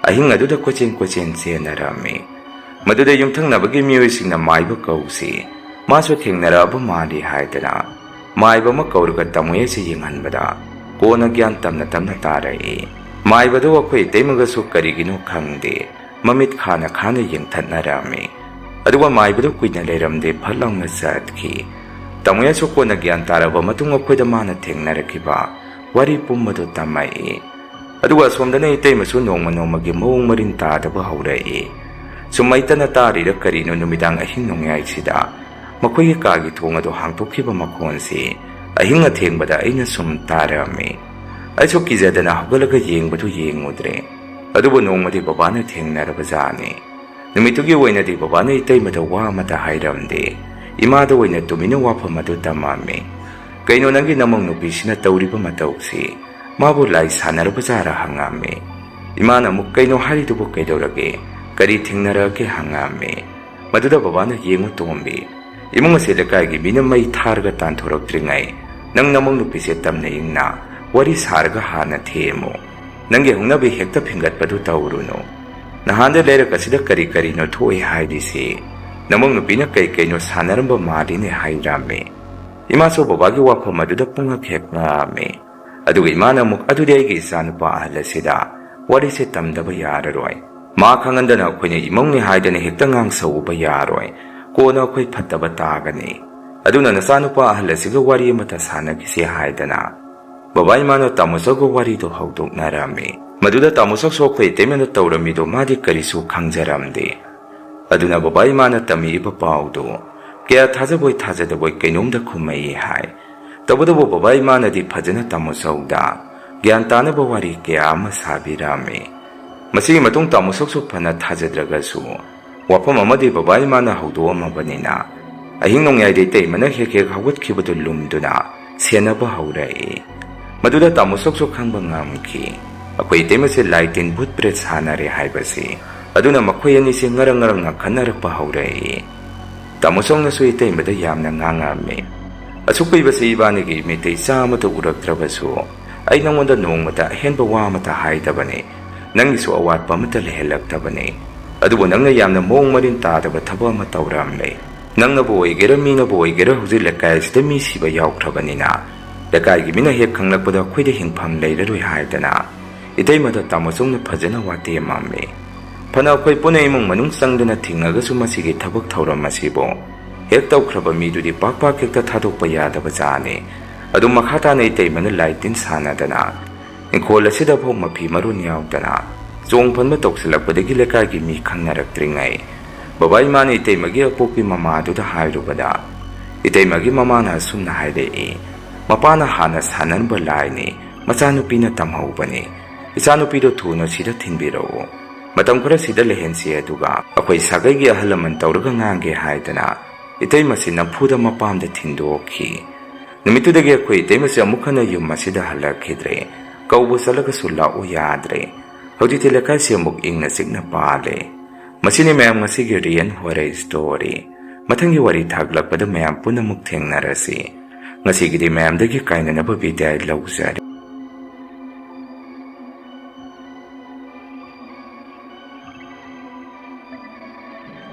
ꯑꯍꯤꯡ ꯑꯗꯨꯗ ꯀꯣꯏꯆꯦꯟ ꯀꯣꯏꯆꯦꯟ ꯆꯦꯟꯅꯔꯝꯃꯤ꯫ ꯃꯗꯨꯗ ꯌꯨꯝꯊꯪꯅꯕꯒꯤ ꯃꯤꯑꯣꯏꯁꯤꯡꯅ ꯃꯥꯏꯕ ꯀꯧꯁꯤ, ꯃꯥꯁꯨ ꯊꯦꯡꯅꯔꯛꯑꯕ ꯃꯥꯜꯂꯤ ꯍꯥꯏꯗꯅ ꯃꯥꯏꯕ ꯑꯃ ꯀꯧꯔꯒ ꯇꯥꯃꯣ ꯌꯥꯏꯁꯤ ꯌꯦꯡꯍꯟꯕꯗ ꯀꯣꯟꯅ ꯒ꯭ꯌꯥꯟ ꯇꯝꯅ ꯇꯝꯅ ꯇꯥꯔꯛꯏ꯫ ꯃꯥꯏꯕꯗꯨ ꯑꯩꯈꯣꯏ ꯏꯇꯩꯃꯒꯁꯨ ꯀꯔꯤꯒꯤꯅꯣ ꯈꯪꯗꯦ, ꯃꯃꯤꯠ ꯈꯥꯅ ꯈꯥꯅ ꯌꯦꯡꯊꯠꯅꯔꯝꯃꯤ꯫ ꯑꯗꯨꯒ ꯃꯥꯏꯕꯗꯨ ꯀꯨꯏꯅ ꯂꯩꯔꯝꯗꯦ, ꯐꯠ ꯂꯥꯎꯅ ꯆꯠꯈꯤ꯫ ꯇꯥꯃꯣ ꯌꯥꯏꯁꯨ ꯀꯣꯟꯅ ꯒ꯭ꯌꯥꯟ ꯇꯥꯔꯕ ꯃꯇꯨꯡ ꯑꯩꯈꯣꯏꯗ ꯃꯥꯅ ꯊꯦꯡꯅꯔꯛꯈꯤꯕ ꯋꯥꯔꯤ ꯄꯨꯝꯕꯗꯨ ꯇꯝꯃꯛꯏ꯫ ꯑꯗꯨꯒ ꯑꯁꯣꯝꯗꯅ ꯏꯇꯩꯃꯁꯨ ꯅꯣꯡꯃ ꯅꯣꯡꯃꯒꯤ ꯃꯑꯣꯡ ꯃꯔꯤꯟ ꯇꯥꯗꯕ ꯍꯧꯔꯛꯏ꯫ ꯁꯨꯝ ꯑꯩꯇꯅ ꯇꯥꯔꯤꯔ ꯀꯔꯤꯅꯣ, ꯅꯨꯃꯤꯗꯥꯡ ꯑꯍꯤꯡ ꯅꯣꯡꯌꯥꯏꯁꯤꯗ ꯃꯈꯣꯏꯒꯤ ꯀꯥꯒꯤ ꯊꯣꯡ ꯑꯗꯨ ꯍꯥꯡꯗꯣꯛꯈꯤꯕ ꯃꯈꯣꯟꯁꯤ ꯑꯍꯤꯡ ꯑꯊꯦꯡꯕꯗ ꯑꯩꯅ ꯁꯨꯝ ꯇꯥꯔꯝꯃꯤ꯫ ꯑꯩꯁꯨ ꯀꯤꯖꯗꯅ ꯍꯧꯒꯠꯂꯒ ꯌꯦꯡꯕꯗꯨ ꯌꯦꯡꯉꯨꯗ꯭ꯔꯦ꯫ ꯑꯗꯨꯕꯨ ꯅꯣꯡꯃꯗꯤ ꯕꯕꯥꯅ ꯊꯦꯡꯅꯔꯕꯖꯥꯠꯅꯤ꯫ ꯅꯨꯃꯤꯠꯇꯨꯒꯤ ꯑꯣꯏꯅꯗꯤ ꯕꯕꯥꯅ ꯏꯇꯩꯃꯗ ꯋꯥ ꯑꯃꯠꯇ ꯍꯥꯏꯔꯝꯗꯦ꯫ ꯏꯃꯥꯗ ꯑꯣꯏꯅ ꯇꯨꯃꯤꯟꯅ ꯋꯥꯐꯝ ꯑꯗꯨ ꯇꯝꯃꯝꯃꯤ꯫ "ꯀꯩꯅꯣ ꯅꯪꯒꯤ ꯅꯃꯧ ꯅꯨꯄꯤꯁꯤꯅ ꯇꯧꯔꯤꯕ ꯃꯇꯧꯁꯤ? ꯃꯥꯕꯨ ꯂꯥꯏ ꯁꯥꯟꯅꯔꯕꯖꯥꯔ?" ꯍꯪꯉꯝꯃꯤ꯫ ꯏꯃꯥꯅ ꯑꯃꯨꯛ, "ꯀꯩꯅꯣ ꯍꯥꯏꯔꯤꯗꯨꯕꯨ ꯀꯩꯗꯧꯔꯒꯦ? ꯀꯔꯤ ꯊꯦꯡꯅꯔꯛꯒꯦ?" ꯍꯪꯉꯝꯃꯤ꯫ ꯃꯗꯨꯗ ꯕꯕꯥꯅ, "ꯌꯦꯡꯉꯨ ꯇꯣꯝꯕꯤ, ꯏꯃꯨꯡ ꯑꯁꯤ ꯂꯩꯀꯥꯏꯒꯤ ꯃꯤꯅ ꯃꯩ ꯊꯥꯔꯒ ꯇꯥꯟꯊꯣꯔꯛꯇ꯭ꯔꯤꯉꯩ ꯅꯪ ꯅꯃꯧ ꯅꯨꯄꯤꯁꯦ ꯇꯝꯅ ꯏꯪꯅ ꯋꯥꯔꯤ ꯁꯥꯔꯒ ꯍꯥꯟꯅ ꯊꯦꯝꯃꯨ꯫ ꯅꯪꯒꯤ ꯍꯧꯅꯕꯤ ꯍꯦꯛꯇ ꯐꯤꯡꯒꯠꯄꯗꯨ ꯇꯧꯔꯨꯅꯨ꯫ ꯅꯍꯥꯟꯗ ꯂꯩꯔꯛ ꯑꯁꯤꯗ ꯀꯔꯤ ꯀꯔꯤꯅꯣ ꯊꯣꯛꯏ ꯍꯥꯏꯔꯤꯁꯤ? ꯅꯃꯧ ꯅꯨꯄꯤꯅ ꯀꯩ ꯀꯩꯅꯣ ꯁꯥꯟꯅꯔꯝꯕ ꯃꯥꯜꯂꯤꯅꯦ" ꯍꯥꯏꯔꯝꯃꯤ꯫ ꯏꯃꯥꯁꯨ ꯕꯕꯥꯒꯤ ꯋꯥꯐꯝ ꯑꯗꯨꯗ ꯄꯨꯡꯉꯛ ꯍꯦꯛ ꯉꯛꯑꯝꯃꯤ꯫ ꯑꯗꯨꯒ ꯏꯃꯥꯅ ꯑꯃꯨꯛ, "ꯑꯗꯨꯗꯤ ꯑꯩꯒꯤ ꯏꯆꯥꯅꯨꯄꯥ ꯑꯍꯜ ꯑꯁꯤꯗ ꯋꯥꯔꯤꯁꯦ ꯇꯝꯗꯕ ꯌꯥꯔꯔꯣꯏ꯫ ꯃꯥ ꯈꯪꯍꯟꯗꯅ ꯑꯩꯈꯣꯏꯅ ꯏꯃꯧꯅꯦ ꯍꯥꯏꯗꯅ ꯍꯦꯛꯇ ꯉꯥꯡꯁꯧꯕ ꯌꯥꯔꯣꯏ꯫ ꯀꯣꯟꯅ ꯑꯩꯈꯣꯏ ꯐꯠꯇꯕ ꯇꯥꯒꯅꯤ꯫ ꯑꯗꯨꯅ ꯅꯆꯥꯅꯨꯄꯥ ꯑꯍꯜ ꯑꯁꯤꯒ ꯋꯥꯔꯤ ꯑꯃꯠꯇ ꯁꯥꯟꯅꯈꯤꯁꯦ" ꯍꯥꯏꯗꯅ ꯕꯕꯥ ꯏꯃꯥꯅ ꯇꯥꯃꯣꯆꯧꯒ ꯋꯥꯔꯤꯗꯨ ꯍꯧꯗꯣꯛꯅꯔꯝꯃꯤ꯫ ꯃꯗꯨꯗ ꯇꯥꯃꯣꯆꯧꯁꯨ ꯑꯩꯈꯣꯏ ꯏꯇꯩꯃꯅ ꯇꯧꯔꯝꯃꯤꯗꯣ ꯃꯥꯗꯤ ꯀꯔꯤꯁꯨ ꯈꯪꯖꯔꯝꯗꯦ꯫ ꯑꯗꯨꯅ ꯕꯕꯥ ꯏꯃꯥꯅ ꯇꯝꯃꯛꯏꯕ ꯄꯥꯎꯗꯨ ꯀꯌꯥ ꯊꯥꯖꯕꯣꯏ ꯊꯥꯖꯗꯕꯣꯏ ꯀꯩꯅꯣꯝꯗ ꯈꯨꯝꯃꯛꯏ ꯍꯥꯏ꯫ ꯇꯧꯕꯇꯕꯨ ꯕꯕꯥ ꯏꯃꯥꯅꯗꯤ ꯐꯖꯅ ꯇꯥꯃꯣꯆꯧꯗ ꯒ꯭ꯌꯥꯟ ꯇꯥꯅꯕ ꯋꯥꯔꯤ ꯀꯌꯥ ꯑꯃ ꯁꯥꯕꯤꯔꯝꯃꯤ꯫ ꯃꯁꯤꯒꯤ ꯃꯇꯨꯡ ꯇꯥꯃꯣꯆꯧꯁꯨ ꯐꯅ ꯊꯥꯖꯗ꯭ꯔꯒꯁꯨ, ꯋꯥꯐꯝ ꯑꯃꯗꯤ ꯕꯕꯥ ꯏꯃꯥꯅ ꯍꯧꯗꯣꯛꯑꯝꯃꯕꯅꯤꯅ, ꯑꯍꯤꯡ ꯅꯣꯡꯌꯥꯏꯗ ꯏꯇꯩꯃꯅ ꯍꯦꯛ ꯍꯦꯛ ꯍꯧꯒꯠꯈꯤꯕꯗꯨ ꯂꯨꯝꯗꯨꯅ ꯁꯦꯟꯅꯕ ꯍꯧꯔꯛꯏ꯫ ꯃꯗꯨꯗ ꯇꯥꯃꯣꯆꯧꯁꯨ ꯈꯪꯕ ꯉꯝꯈꯤ, ꯑꯩꯈꯣꯏ ꯏꯇꯩꯃꯁꯦ ꯂꯥꯏ ꯇꯤꯟ ꯚꯨꯠ ꯄ꯭ꯔꯦꯠ ꯁꯥꯟꯅꯔꯦ ꯍꯥꯏꯕꯁꯤ꯫ ꯑꯗꯨꯅ ꯃꯈꯣꯏ ꯑꯅꯤꯁꯦ ꯉꯔꯪ ꯉꯔꯪꯅ ꯈꯟꯅꯔꯛꯄ ꯍꯧꯔꯛꯏ꯫ ꯇꯥꯃꯣꯆꯧꯅꯁꯨ ꯏꯇꯩꯃꯗ ꯌꯥꯝꯅ ꯉꯥꯡꯉꯝꯃꯤ꯫ "ꯑꯁꯨꯛ ꯀꯨꯏꯕꯁꯤ ꯏꯕꯥꯅꯤꯒꯤ ꯏꯃꯤꯠꯇ ꯏꯆꯥ ꯑꯃꯠꯇ ꯎꯔꯛꯇ꯭ꯔꯕꯁꯨ, ꯑꯩ ꯅꯉꯣꯟꯗ ꯅꯣꯡꯃꯇ ꯑꯍꯦꯟꯕ ꯋꯥ ꯑꯃꯠꯇ ꯍꯥꯏꯗꯕꯅꯤ꯫ ꯅꯪꯒꯤꯁꯨ ꯑꯋꯥꯠꯄ ꯑꯃꯠꯇ ꯂꯩꯍꯜꯂꯛꯇꯕꯅꯤ꯫ ꯑꯗꯨꯕꯨ ꯅꯪꯅ ꯌꯥꯝꯅ ꯃꯑꯣꯡ ꯃꯔꯤꯟ ꯇꯥꯗꯕ ꯊꯕꯛ ꯑꯃ ꯇꯧꯔꯝꯂꯦ꯫ ꯅꯪꯅꯕꯨ ꯑꯣꯏꯒꯦꯔꯥ, ꯃꯤꯅꯕꯨ ꯑꯣꯏꯒꯦꯔꯥ, ꯍꯧꯖꯤꯛ ꯂꯩꯀꯥꯏ ꯑꯁꯤꯗ ꯃꯤ ꯁꯤꯕ ꯌꯥꯎꯈ꯭ꯔꯕꯅꯤꯅ, ꯂꯩꯀꯥꯏꯒꯤ ꯃꯤꯅ ꯍꯦꯛ ꯈꯪꯂꯛꯄꯗ ꯑꯩꯈꯣꯏꯗ ꯍꯤꯡꯐꯝ ꯂꯩꯔꯔꯣꯏ" ꯍꯥꯏꯗꯅ ꯏꯇꯩꯃꯗ ꯇꯥꯃꯣꯆꯧꯅ ꯐꯖꯅ ꯋꯥꯇꯦꯝꯃꯝꯃꯤ꯫ ꯐꯅ ꯑꯩꯈꯣꯏ ꯄꯨꯟꯅ ꯏꯃꯨꯡ ꯃꯅꯨꯡ ꯆꯪꯗꯅ ꯊꯤꯡꯉꯒꯁꯨ ꯃꯁꯤꯒꯤ ꯊꯕꯛ ꯊꯧꯔꯝ ꯑꯁꯤꯕꯨ ꯍꯦꯛ ꯇꯧꯈ꯭ꯔꯕ ꯃꯤꯗꯨꯗꯤ ꯄꯥꯛ ꯄꯥꯛ ꯍꯦꯛꯇ ꯊꯥꯗꯣꯛꯄ ꯌꯥꯗꯕ ꯖꯥꯠꯅꯤ꯫ ꯑꯗꯨꯝ ꯃꯈꯥ ꯇꯥꯅ ꯏꯇꯩꯃꯅ ꯂꯥꯏ ꯇꯤꯟ ꯁꯥꯟꯅꯗꯅ ꯏꯪꯈꯣꯜ ꯑꯁꯤꯗ ꯐꯥꯎ ꯃꯐꯤ ꯃꯔꯣꯟ ꯌꯥꯎꯗꯅ ꯆꯣꯡ ꯐꯟꯕ ꯇꯧꯁꯤꯜꯂꯛꯄꯗꯒꯤ ꯂꯩꯀꯥꯏꯒꯤ ꯃꯤ ꯈꯪꯅꯔꯛꯇ꯭ꯔꯤꯉꯩ ꯕꯕꯥ ꯏꯃꯥꯅ ꯏꯇꯩꯃꯒꯤ ꯑꯄꯣꯛꯄꯤ ꯃꯃꯥꯗꯨꯗ ꯍꯥꯏꯔꯨꯕꯗ, ꯏꯇꯩꯃꯒꯤ ꯃꯃꯥꯅ ꯑꯁꯨꯝꯅ ꯍꯥꯏꯔꯛꯏ, ꯃꯄꯥꯅ ꯍꯥꯟꯅ ꯁꯥꯟꯅꯔꯝꯕ ꯂꯥꯏꯅꯤ, ꯃꯆꯥꯅꯨꯄꯤꯅ ꯇꯝꯍꯧꯕꯅꯤ꯫ ꯏꯆꯥꯅꯨꯄꯤꯗꯣ ꯊꯨꯅ ꯁꯤꯗ ꯊꯤꯟꯕꯤꯔꯛꯎ꯫ ꯃꯇꯝ ꯈꯔ ꯁꯤꯗ ꯂꯩꯍꯟꯁꯤ, ꯑꯗꯨꯒ ꯑꯩꯈꯣꯏ ꯁꯥꯒꯩꯒꯤ ꯑꯍꯜ ꯂꯃꯟ ꯇꯧꯔꯒ ꯉꯥꯡꯒꯦ ꯍꯥꯏꯗꯅ ꯏꯇꯩꯃꯁꯤ ꯅꯝꯐꯨꯗ ꯃꯄꯥꯝꯗ ꯊꯤꯟꯗꯣꯛꯈꯤ꯫ ꯅꯨꯃꯤꯠꯇꯨꯗꯒꯤ ꯑꯩꯈꯣꯏ ꯏꯇꯩꯃꯁꯤ ꯑꯃꯨꯛ ꯍꯟꯅ ꯌꯨꯝ ꯑꯁꯤꯗ ꯍꯜꯂꯛꯈꯤꯗ꯭ꯔꯦ꯫ ꯀꯧꯕ ꯆꯠꯂꯒꯁꯨ ꯂꯥꯛꯎ ꯌꯥꯗ꯭ꯔꯦ꯫ ꯍꯧꯖꯤꯛꯇꯤ ꯂꯩꯀꯥꯏꯁꯤ ꯑꯃꯨꯛ ꯏꯪꯅ ꯆꯤꯛꯅ ꯄꯥꯜꯂꯦ꯫ ꯃꯁꯤꯅꯤ ꯃꯌꯥꯝ ꯉꯁꯤꯒꯤ real horror story꯫ ꯃꯊꯪꯒꯤ ꯋꯥꯔꯤ ꯊꯥꯒꯠꯂꯛꯄꯗ ꯃꯌꯥꯝ ꯄꯨꯟꯅ ꯑꯃꯨꯛ ꯊꯦꯡꯅꯔꯁꯤ꯫ ꯉꯁꯤꯒꯤꯗꯤ ꯃꯌꯥꯝꯗꯒꯤ ꯀꯥꯏꯅꯅꯕ ꯕꯤꯗꯥꯏ ꯂꯧꯖꯔꯦ꯫